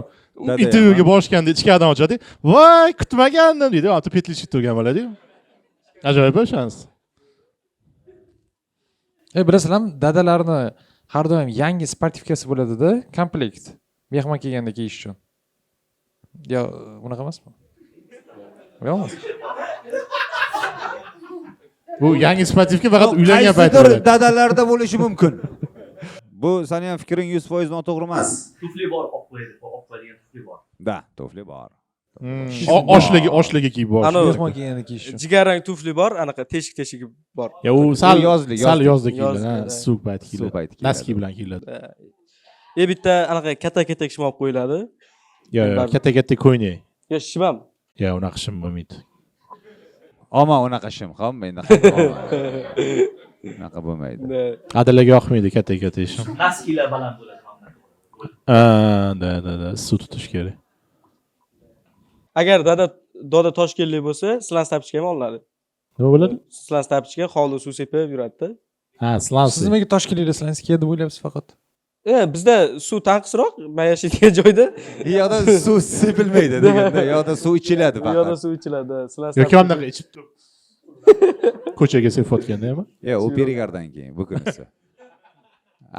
Dada intervyuga ham, ha? borishganda ichkaridan ochadi. Voy, kutmagandim deydi. Ota петличка turgan bo'ladi-yu. Ajoyib shans. E, bilasizlarmi, dadalarni har doim yangi спортивка si bo'ladida, komplekt. Mehmon kelganda kiyish uchun. Yo, unaqa emasmi? Yo'qmi? Bu yangi спортивка faqat uylangan paytda Qaysidir bo'ladi. dadalarda bo'lishi mumkin. Bu sani ham fikring 100% noto'g'ri emas. Tufli bor, olib qo'yadi, olib qo'yadigan tufli bor. Да, tufli bor. Oshligi kiyib borish. Anavi- Mehmon kelganda kiyish uchun. Jigarrang tufli bor, anaqa teshik teshigi bor. Ya, u sal yozlik, sal yozlik. yozda kiyiladi, Yozda, ha, да. issiq payt Issiq kiyiladi. payti kiyiladi. Носки bilan kiyiladi. E, bitta anaqa katta katta shim olib qo'yiladi. Yo, yo, katta katta ko'ynak. Yo, shim ham. Yo, unaqa shim bo'lmaydi. Olma unaqa shim, ham endi. Unaqa bo'lmaydi. Да. Adalarga yoqmaydi katta katta shim. Носки lar baland bo'ladi mana bunaqa. Ha, да, да, да, suv tutish kerak. Agar dada doda toshkentlik bo'lsa, сланцы тапочка ham olinadi. Nima bo'ladi? Сланцы тапочка hovli suv sepib yuradida. Ha, сланцы. Siz nimaga toshkentliklar сланцы kiyadi deb o'ylayapsiz faqat? Bizda suv tanqisroq, man yashaydigan joyda. U yoqda suv sepilmaydi deganda, u yoqda suv ichiladi U yoqda faqat. suv ichiladi. Sizlar Yoki anaqa ichib turib ko'chaga sepayotganda ham. Yo'q, u перегар dan keyin bu kunisi.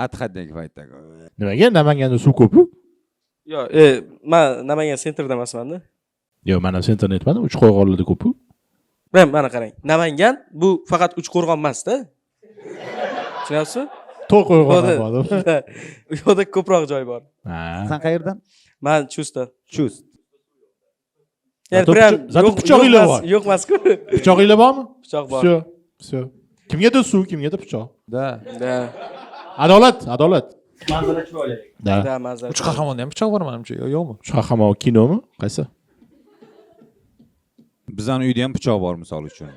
Отходняк paytda. Nimaga Namanganda suv ko'p-ku? Yo'q, man Namangan центр da emasman-da. Yo'q, man ham центр ni aytmadim, Uchqo'rg'onlarda ko'p-ku. Mana qarang. Namangan bu faqat Uchqo'rg'on emas-da. Tushunyapsizmi? To'rqo'rg'on ham bor. U yoqda ko'proq joy bor. Ha. San qayerdan? Man Chustdan. Chust. Yani Зато prям зато pichog'inglar bor. Yo'q emas-ku. Pichog'inglar bormi? Pichoq bor. Всё, всё. Kimgadir suv, kimgadir pichoq. Да. Да. Adolat, adolat. Manzara chiroyli. Да. Да, manzara. Uch qahramonda ham pichoq bor manimcha, yo yo'qmi? Uch qahramon kinomi? Qaysi? Bizani uyda ham pichoq bor misol uchun.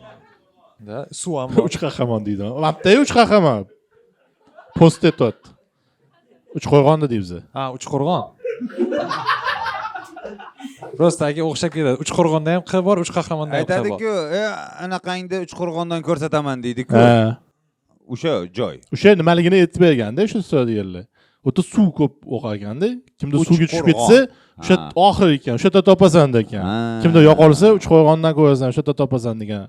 Да, suv ham bor. Uch qahramon deydi. Bitta uch qahramon. Post aytyapti. Uchqo'rg'onda deymiz. Ha, Uchqo'rg'on. Просто aka o'xshab ketadi. Uchqo'rg'onda ham q bor, uch qahramonda ham q bor. Aytadi-ku, anaqangni Uchqo'rg'ondan ko'rsataman deydi-ku. Ha. O'sha joy. O'sha nimaligini aytib berganda o'sha deganlar. U yerda suv ko'p oqar ekanda. Kimda suvga tushib ketsa, o'sha oxir ekan, o'sha yerda topasan ekan. Kimda yo'qolsa, Uchqo'rg'ondan ko'rasan, o'sha yerda topasan degan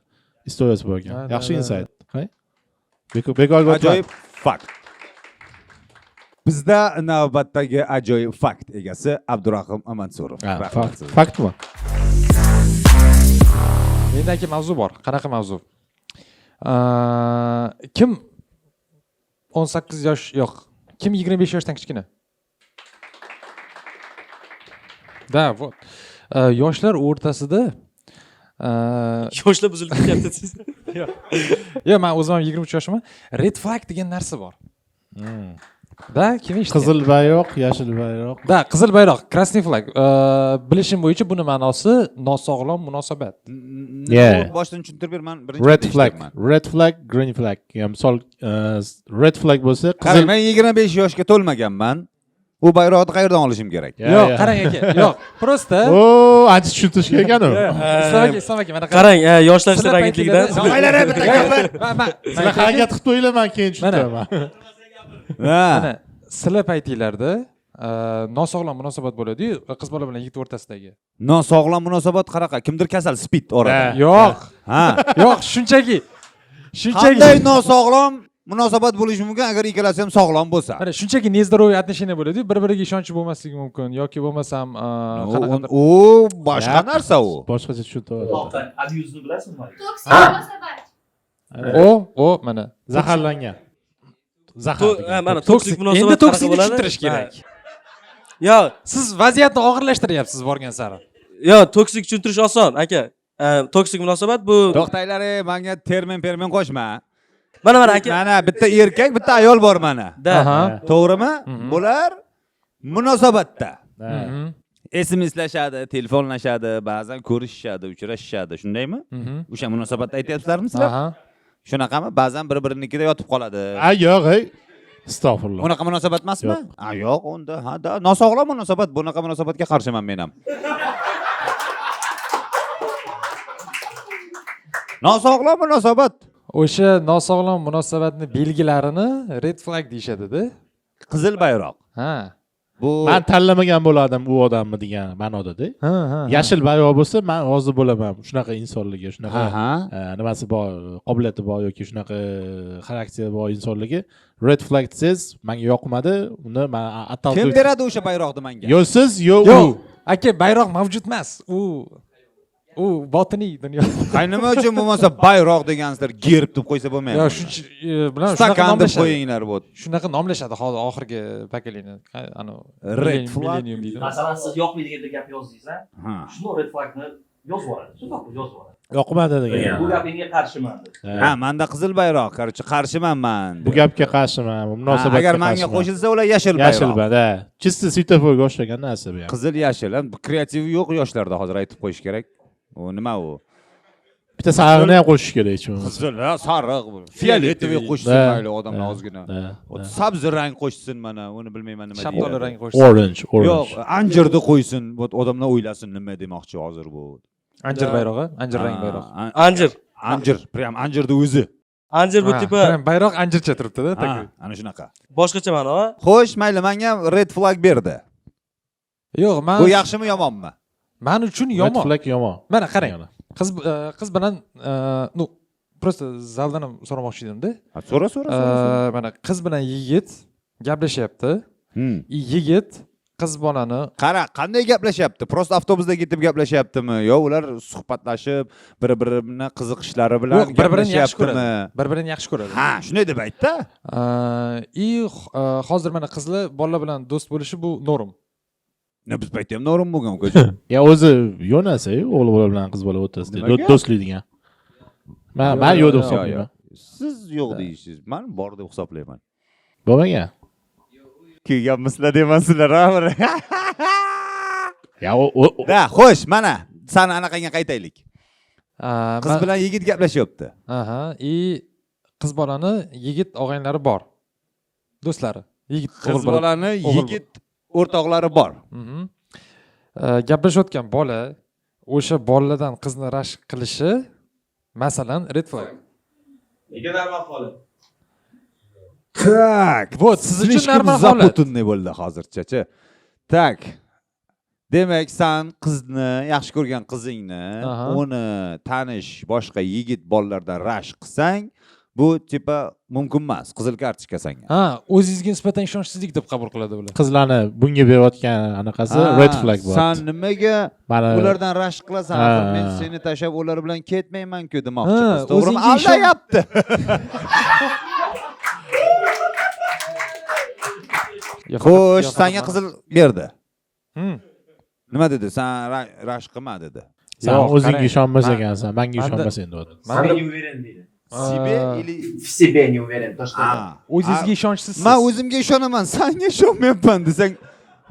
istoriyasi bor ekan. Yaxshi insight. Bekor Ajoyib fakt. Bizda navbatdagi ajoyib fakt egasi Abdurahim Mansurov. Faktmi? Menda aka mavzu bor. Qanaqa mavzu? Kim 18 yosh yo'q. Kim 25 yoshdan kichkina? Да, вот. Yoshlar o'rtasida yoshlar buzilib ketyapti siz. Yo'q, men o'zim ham 23 yoshman. Red flag degan narsa bor. Да, kim eshitgan? Qizil bayroq, yashil bayroq. Да, qizil bayroq, красный flag. Bilishim bo'yicha buni ma'nosi nosog'lom munosabat. Boshdan tushuntirib ber, men birinchi Red flag, red flag, green flag. Ya misol red flag bo'lsa, qizil. Men 25 yoshga to'lmaganman. U bayroqni qayerdan olishim kerak? Yo'q, qarang aka, yo'q. Просто O, ancha tushuntirish kerak ekanu. Islom aka, mana qarang, yoshlar ishlar agentligidan. Sizlar harakat qilib qo'yinglar, men keyin tushuntiraman. Mana sizlar paytinglarda nosog'lom munosabat bo'ladi-yu, qiz bola bilan yigit o'rtasidagi. Nosog'lom munosabat qanaqa? Kimdir kasal, spid orada. Yo'q. Ha. Yo'q, shunchaki. Qanday nosog'lom munosabat bo'lishi mumkin agar ikkalasi ham sog'lom bo'lsa? Mana shunchaki нездоровый отношения bo'ladi-yu, bir-biriga ishonchi bo'lmasligi mumkin yoki bo'lmasam qanaqadir u boshqa narsa u. Boshqacha tushuntiradi. Abuse ni bilasizmi? Toksik munosabat. O, mana zaharlangan. Zahar. Mana toksik munosabat. Endi toksikni tushuntirish kerak. Yo'q, siz vaziyatni og'irlashtiryapsiz borgan sari. Yo'q, toksik tushuntirish oson, aka. Toksik munosabat bu To'xtanglar, menga termin permin qo'shma. Mana mana aka. Mana bitta erkak, bitta ayol bor mana. To'g'rimi? Bular munosabatda. SMS-lashadi, telefonlashadi, ba'zan ko'rishishadi, uchrashishadi, shundaymi? O'sha munosabatda aytyapsizlarmi sizlar? Shunaqami? Ba'zan bir-birinikida yotib qoladi. A, yo'q, ey. Astag'firulloh. Unaqa munosabat emasmi? A, yo'q, unda ha, da nosog'lom munosabat, bunaqa munosabatga qarshiman men ham. Nosog'lom munosabat. O'sha nosog'lom munosabatni belgilarini red flag deyishadi-da. Qizil bayroq. Ha. Bu men tanlamagan bo'lardim u odamni degan ma'noda-da. Yashil bayroq bo'lsa, men rozi bo'laman shunaqa insonlarga, shunaqa nimasi bor, qobiliyati bor yoki shunaqa xarakteri bor insonlarga. Red flag desangiz, menga yoqmadi, uni men Kim beradi o'sha bayroqni menga? Yo siz, yo u. Yo'q, aka, bayroq mavjud emas. U botiniy dunyo. Qay nima uchun bo'lmasa bayroq degansizlar, gerb deb qo'ysa bo'lmaymi? Yo, shuncha bilan shunaqa stakan deb nomlashadi. qo'yinglar bu. Shunaqa nomlashadi hozir oxirgi pokoleniya. Ana Red flag. Millennium deydi. Masalan, siz yoqmaydigan deb gap yozdingiz, ha? Shuni red flagni yozib yuboradi. Shundoq yozib yuboradi. Yoqmadi degan. Bu gapingga qarshiman deb. Ha, menda qizil bayroq, короче, qarshiman man. Bu gapga qarshiman, bu munosabatga Agar menga qo'shilsa, ular yashil bayroq. Yashil bayroq. Чисто svetoforga o'xshagan narsa bu ham. Qizil yashil, kreativi yo'q yoshlarda hozir aytib qo'yish kerak. U nima u? Bitta sarig'ini ham qo'shish kerak hech bo'lmasa. Qizil, sariq, fioletoviy qo'shsin mayli odamlar ozgina. Sabzi rang qo'shsin mana, uni bilmayman nima deyiladi. Shaftoli rang qo'shsin. Orange, orange. Yo'q, anjirni qo'ysin, odamlar o'ylasin nima demoqchi hozir bu. Anjir bayrog'i, anjir rang bayroq. Anjir. Anjir, prям anjirni o'zi. Anjir bu Ha, типа prям bayroq anjircha turibdi-da, Ha, такой. ana shunaqa. Boshqacha ma'no. Xo'sh, mayli, menga red flag berdi. Yo'q, man Bu yaxshimi, yomonmi? Man uchun Red yomon. flag yomon. Mana qarang. Ya'ni. Qiz bilan ну, просто zaldan ham so'ramoqchi edimda. Ha, so'ra, so'ra, so'ra, so'ra. Mana qiz bilan yigit gaplashyapti. И yigit qiz bolani Qara, qanday gaplashyapti? Просто avtobusda ketib gaplashyaptimi? Yo ular suhbatlashib, bir-birini qiziqishlari bilan Yo'q, bir-birini yaxshi ko'radi. gaplashyaptimi? Bir-birini yaxshi ko'radi. Ha, shunday deb aytda. И hozir mana qizlar bolalar bilan do'st bo'lishi bu норм. Ne, biz paytda ham норм bo'lgan, ukajon. Ya o'zi yo'q narsa, o'g'il bola bilan qiz bola o'rtasida Nimaga? do'stlik degan. Man yo'q deb Yo'q, hisoblayman. yo'q. Siz yo'q deyishsiz. Man bor deb hisoblayman. Bo'lmagan. Kuyganmisizlar demasizlar, ha? Ya u Da, xo'sh, mana sani anaqangga qaytaylik. Qiz bilan yigit gaplashyapti. Aha, и qiz bolani yigit og'aynilari bor. Do'stlari. Yigit Qiz o'g'il bola. bolani o'g'il yigit o'rtoqlari bor. Gaplashayotgan bola o'sha bolalardan qizni rashk qilishi, masalan, red flag. Nega normal holat? Так. Вот, siz uchun Слишком normal holat. запутанный bo'ldi hozirchachi. Так. Demak, san qizni, yaxshi ko'rgan qizingni, uni tanish boshqa yigit bolalardan rashk qilsang, bu типа mumkin emas, qizil kartochka sanga. Ha, o'zingizga nisbatan ishonchsizlik deb qabul qiladi ular. Qizlarni bunga berayotgan anaqasi Ha, red flag bo'ladi. San nimaga Mana ulardan rashk qilasan? Ha. Axir men seni tashlab ular bilan ketmayman-ku demoqchi Ha, qiz. To'g'rimi? o'zingga ishon- Aldayapti. Yo, Xo'sh, yo, faqat sanga qizil berdi. Nima dedi? San rashk qilma dedi. San Yo'q, o'zingga qarang. ishonmas ekansan, manga Manda- ishonmas endi. Себе не уверен deydi. Себе или В себе не уверен. То, что Ha. O'zingizga ishonchsizsiz. Man o'zimga ishonaman, sanga ishonmayapman desang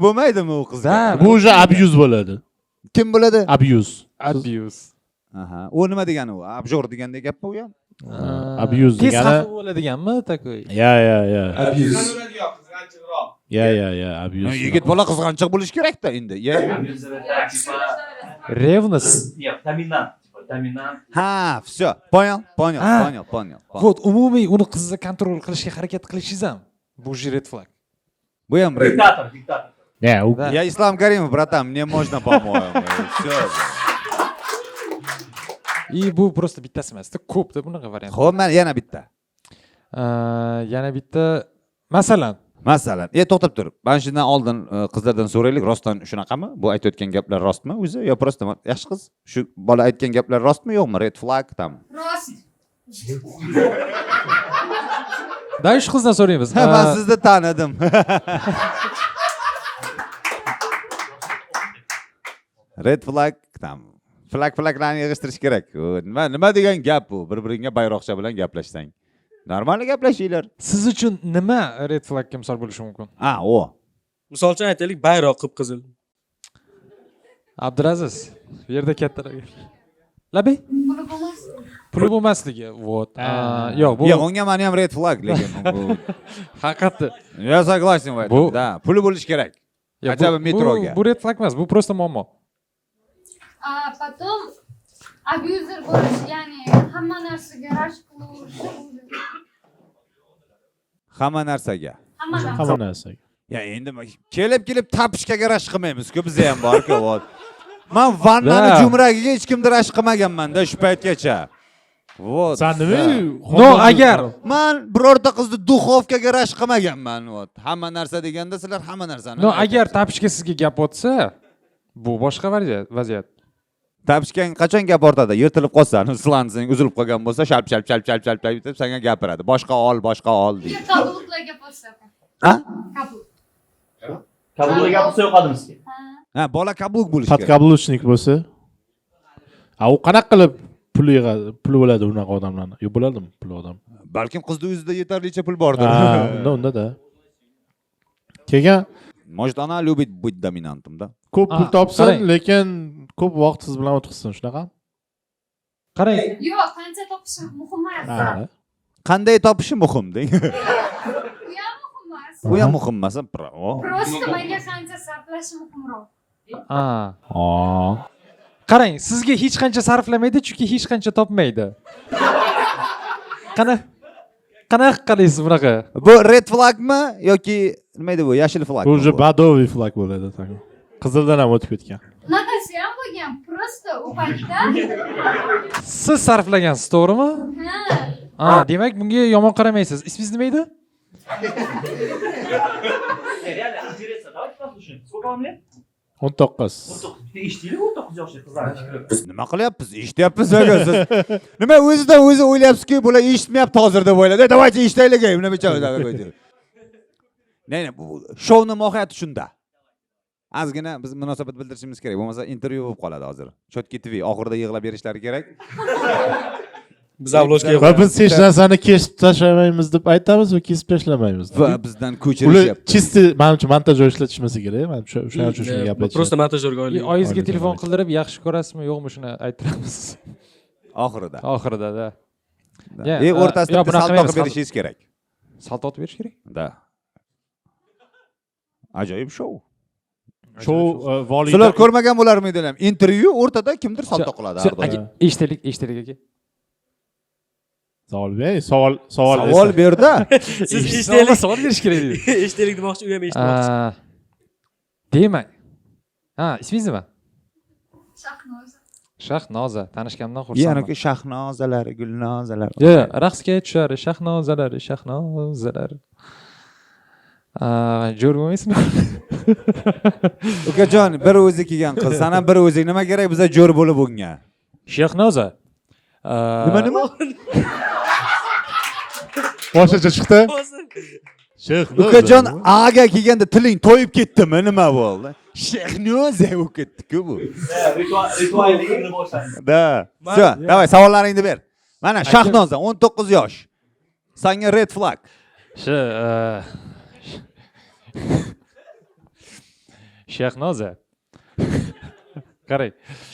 bo'lmaydimi u qizga? Da, Bu уже abuse bo'ladi. Kim bo'ladi? Abuse. Abuse. Aha. U nima degani u? Обжор degandek gapmi u ham? Abuse Tez degani xafa bo'ladiganmi такой? Ya, ya, ya. Abuse. Ya, ya, ya, abuse. Yigit bola qizg'anchiq bo'lishi kerak-da endi. Ya. Abuse это типа Ревность. Нет, доминант, типа доминант. Ha, всё. Понял, понял, Ha. понял, понял. Вот, umumiy uni qizni контроль qilishga harakat qilishingiz ham bu уже red flag. Bu ham red. Диктатор, диктатор. Ya, u Да. Я Ислам Каримов, братан, мне можно, по-моему. Всё. И bu просто bittasi emasda, ko'pda bunaqa variant. Xo'p, mana yana bitta. Yana bitta masalan. Masalan, to'xtab tur. Mana shundan oldin qizlardan so'raylik, rostdan shunaqami? Bu aytayotgan gaplar rostmi o'zi yo просто yaxshi qiz? Shu bola aytgan gaplar rostmi yo'qmi? Red flag tam. Rost. Da, shu qizdan so'raymiz. Ha, men sizni tanidim. Red flag tam. Flag flaglarni yig'ishtirish kerak. U nima degan gap bu? Bir-biringga bayroqcha bilan gaplashsang. Normal gaplashinglar. Siz uchun nima red flagga misol bo'lishi mumkin? Ha, o. Misol uchun aytaylik, bayroq qip-qizil. Abdulaziz, bu yerda kattalar. Labi? Puli bo'lmas. Puli bo'lmasligi. Вот. Yo'q, bu Yo'q, unga mani ham red flag lekin bu haqiqatda. Я согласен в этом. Bu- Да, puli bo'lishi kerak. Yo'q, Хотя бы metroga. Bu red flag emas, bu просто muammo. А потом abuser bo'lish, ya'ni hamma narsaga rashk qilaverishi. Hamma narsaga. Hamma narsa. Hamma narsaga. Ya endi kelib-kelib tapishkaga rashk qilmaymiz-ku, bizda ham bor-ku. Вот. Man vannani Da. jumragiga hech kimni rashk qilmaganman-da shu paytgacha. Вот. San nima? No, agar Man birorta qizni duxovkaga rashk qilmaganman. Вот. Hamma narsa deganda sizlar hamma narsani. No, agar tapishka sizga gap otsa, bu boshqa vaziyat. Tapishkang qachon gap ortadi? Yirtilib qolsa, slansing uzilib qolgan bo'lsa, shalp shalp shalp shalp shalp shalp deb senga gapiradi. Boshqa ol, boshqa ol deydi. Каблук lar gap otsa. Ha? Каблук. Каблук lar gap otsa yo'qadimiz. Ha, bola каблук bo'lishi kerak. Подкаблучник bo'lsa. A u qanaqa qilib pul yig'adi, puli bo'ladi unaqa odamlarni? Yo'q, bo'ladimi puli odam? Balkim qizni o'zida yetarlicha pul bordir. Ha, unda da. Keyin Может, она любит быть доминантом, да? Ko'p pul topsin, Qarang. lekin ko'p vaqt siz bilan o'tkazsin, shunaqa? Qarang. Yo'q, qancha topishi muhim emas. Ha. Qanday topishi muhim deng. U ham muhim emas. U ham muhim emas, o. Просто menga qancha sarflashi muhimroq. Ha. Qarang, sizga hech qancha sarflamaydi, chunki hech qancha topmaydi. Qanaqa qaraysiz bunaqa? Bu red flagmi yoki nima edi bu? Yashil flag. Bu уже бордовый флаг bo'ladi. Qizildan ham o'tib ketgan. Unaqasi ham bo'lgan. Просто u paytda Siz sarflagansiz, to'g'rimi? Ha. Ha, demak bunga yomon qaramaysiz. Ismingiz nima edi? Реально интересно. Давайте послушаем. Сколько вам лет? 19. 19. Bitta eshitaylik 19 yoshli qizlarni fikrini. Nima qilyapmiz? Eshityapmiz aka siz. Nima o'zidan o'zi o'ylayapsizki, bular eshitmayapti hozir deb o'yladi. Давайте eshitaylik, nima Ne, ne, bu shouni mohiyati shunda. Ozgina biz munosabat bildirishimiz kerak. Bo'lmasa intervyu bo'lib qoladi hozir. Chotki TV oxirida yig'lab berishlari kerak. Biz обложка Va biz hech narsani kesib tashlamaymiz deb aytamiz va kesib tashlamaymiz. Va bizdan Ular ko'chirishyapti. Чисто manimcha montajyor ishlatishmasa kerak. Manimcha o'shaning uchun shuni gaplashishadi. Просто montajyorga oylik. Oyingizga Oylik telefon oylik. qildirib, yaxshi ko'rasizmi, yo'qmi, shuni ayttiramiz. Oxirida. Oxirida, da. Da. Ya, O'rtasida yo, bitta bunaqa salto qilmaymiz, qilib berishingiz kerak. Salto otib berish kerak. Da. Ajoyib shou. Shou voliyda Sizlar ko'rmagan bo'larmidilar? Intervyu o'rtada kimdir salto qiladi har doim. Aka, eshitaylik, eshitaylik aka. Savol bering, savol savol. Savol berda. Siz eshitaylik. Savol berish kerak deydi. Eshitaylik demoqchi, u ham eshitmoqchi. Demak. Ha, ismingiz nima? Shahnoza. Shahnoza, tanishganimdan xursandman. Yana Shahnozalar, Gulnozalar. Yo'q, raqsga tushar Shahnozalar, Shahnozalar. Jo'r bo'lmaysizmi? Ukajon, bir o'zi kelgan qiz, san ham bir o'zing nima kerak biza jo'r bo'lib unga? Shahnoza. Nima nima? Boshqacha chiqdi. Shayx Ukajon, aga kelganda tiling to'yib ketdimi? Nima bo'ldi? Shahnoza bo'lib ketdi-ku bu. Rituallik boshlandi. Da. Всё, давай savollaringni ber. Mana Shahnoza 19 yosh. Sanga red flag. Shu Shahnoza. Qarang.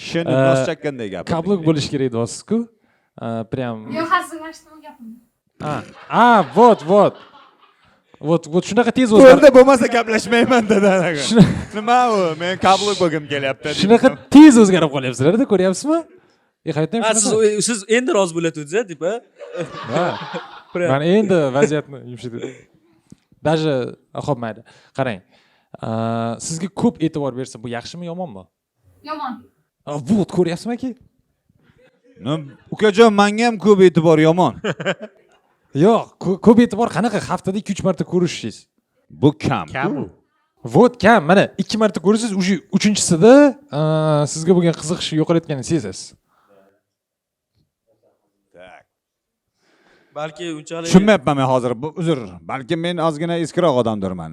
Shini nos chakkanday gapirdi. Каблук bo'lishi kerak deyapsiz-ku. Прям Yo'q, hazillashdim u gapimni. А, вот, вот. Вот, вот shunaqa tez o'zgarib. Bo'ldi, bo'lmasa gaplashmayman dedi. Nima u? Men каблук bo'lgim kelyapti. Shunaqa tez o'zgarib qolyapsizlar-da, ko'ryapsizmi? Hayotda ham Ha, shunaqa. siz endi rozi bo'layotgandingiz, типа. Ha. Mana endi vaziyatni yumshatib. Даже, xo'p, mayli. Qarang. Sizga ko'p e'tibor bersa, bu yaxshimi, yomonmi? Yomon. Вот, ko'ryapsizmi aka? Ukajon, menga ham ko'p e'tibor yomon. Yo'q, ko'p e'tibor qanaqa? Haftada 2-3 marta ko'rishishingiz. Bu kam. Kam u. Вот kam, mana 2 marta ko'rasiz, уже uchinchisida sizga bo'lgan qiziqish yo'qolayotganini sezasiz. Balki unchalik Tushunmayapman men hozir. Bu uzr. Balkim men ozgina eskiroq odamdirman.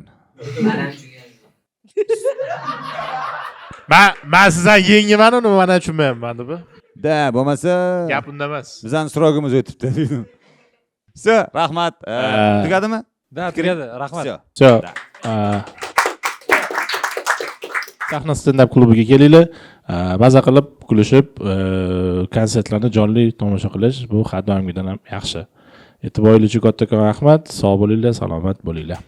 Men sizdan yengiman uni, mana tushunmayapman deb. Da, bo'lmasa Gap unda emas. Bizani срок imiz o'tibdi. Всё, rahmat. Tugadimi? Da, tugadi. Rahmat. Всё. Всё. Sahna stand-up klubiga kelinglar. Maza qilib, kulishib, konsertlarni jonli tomosha qilish bu har doimgidan ham yaxshi. E'tiboringiz uchun kattakon rahmat. Sog' bo'linglar, salomat bo'linglar.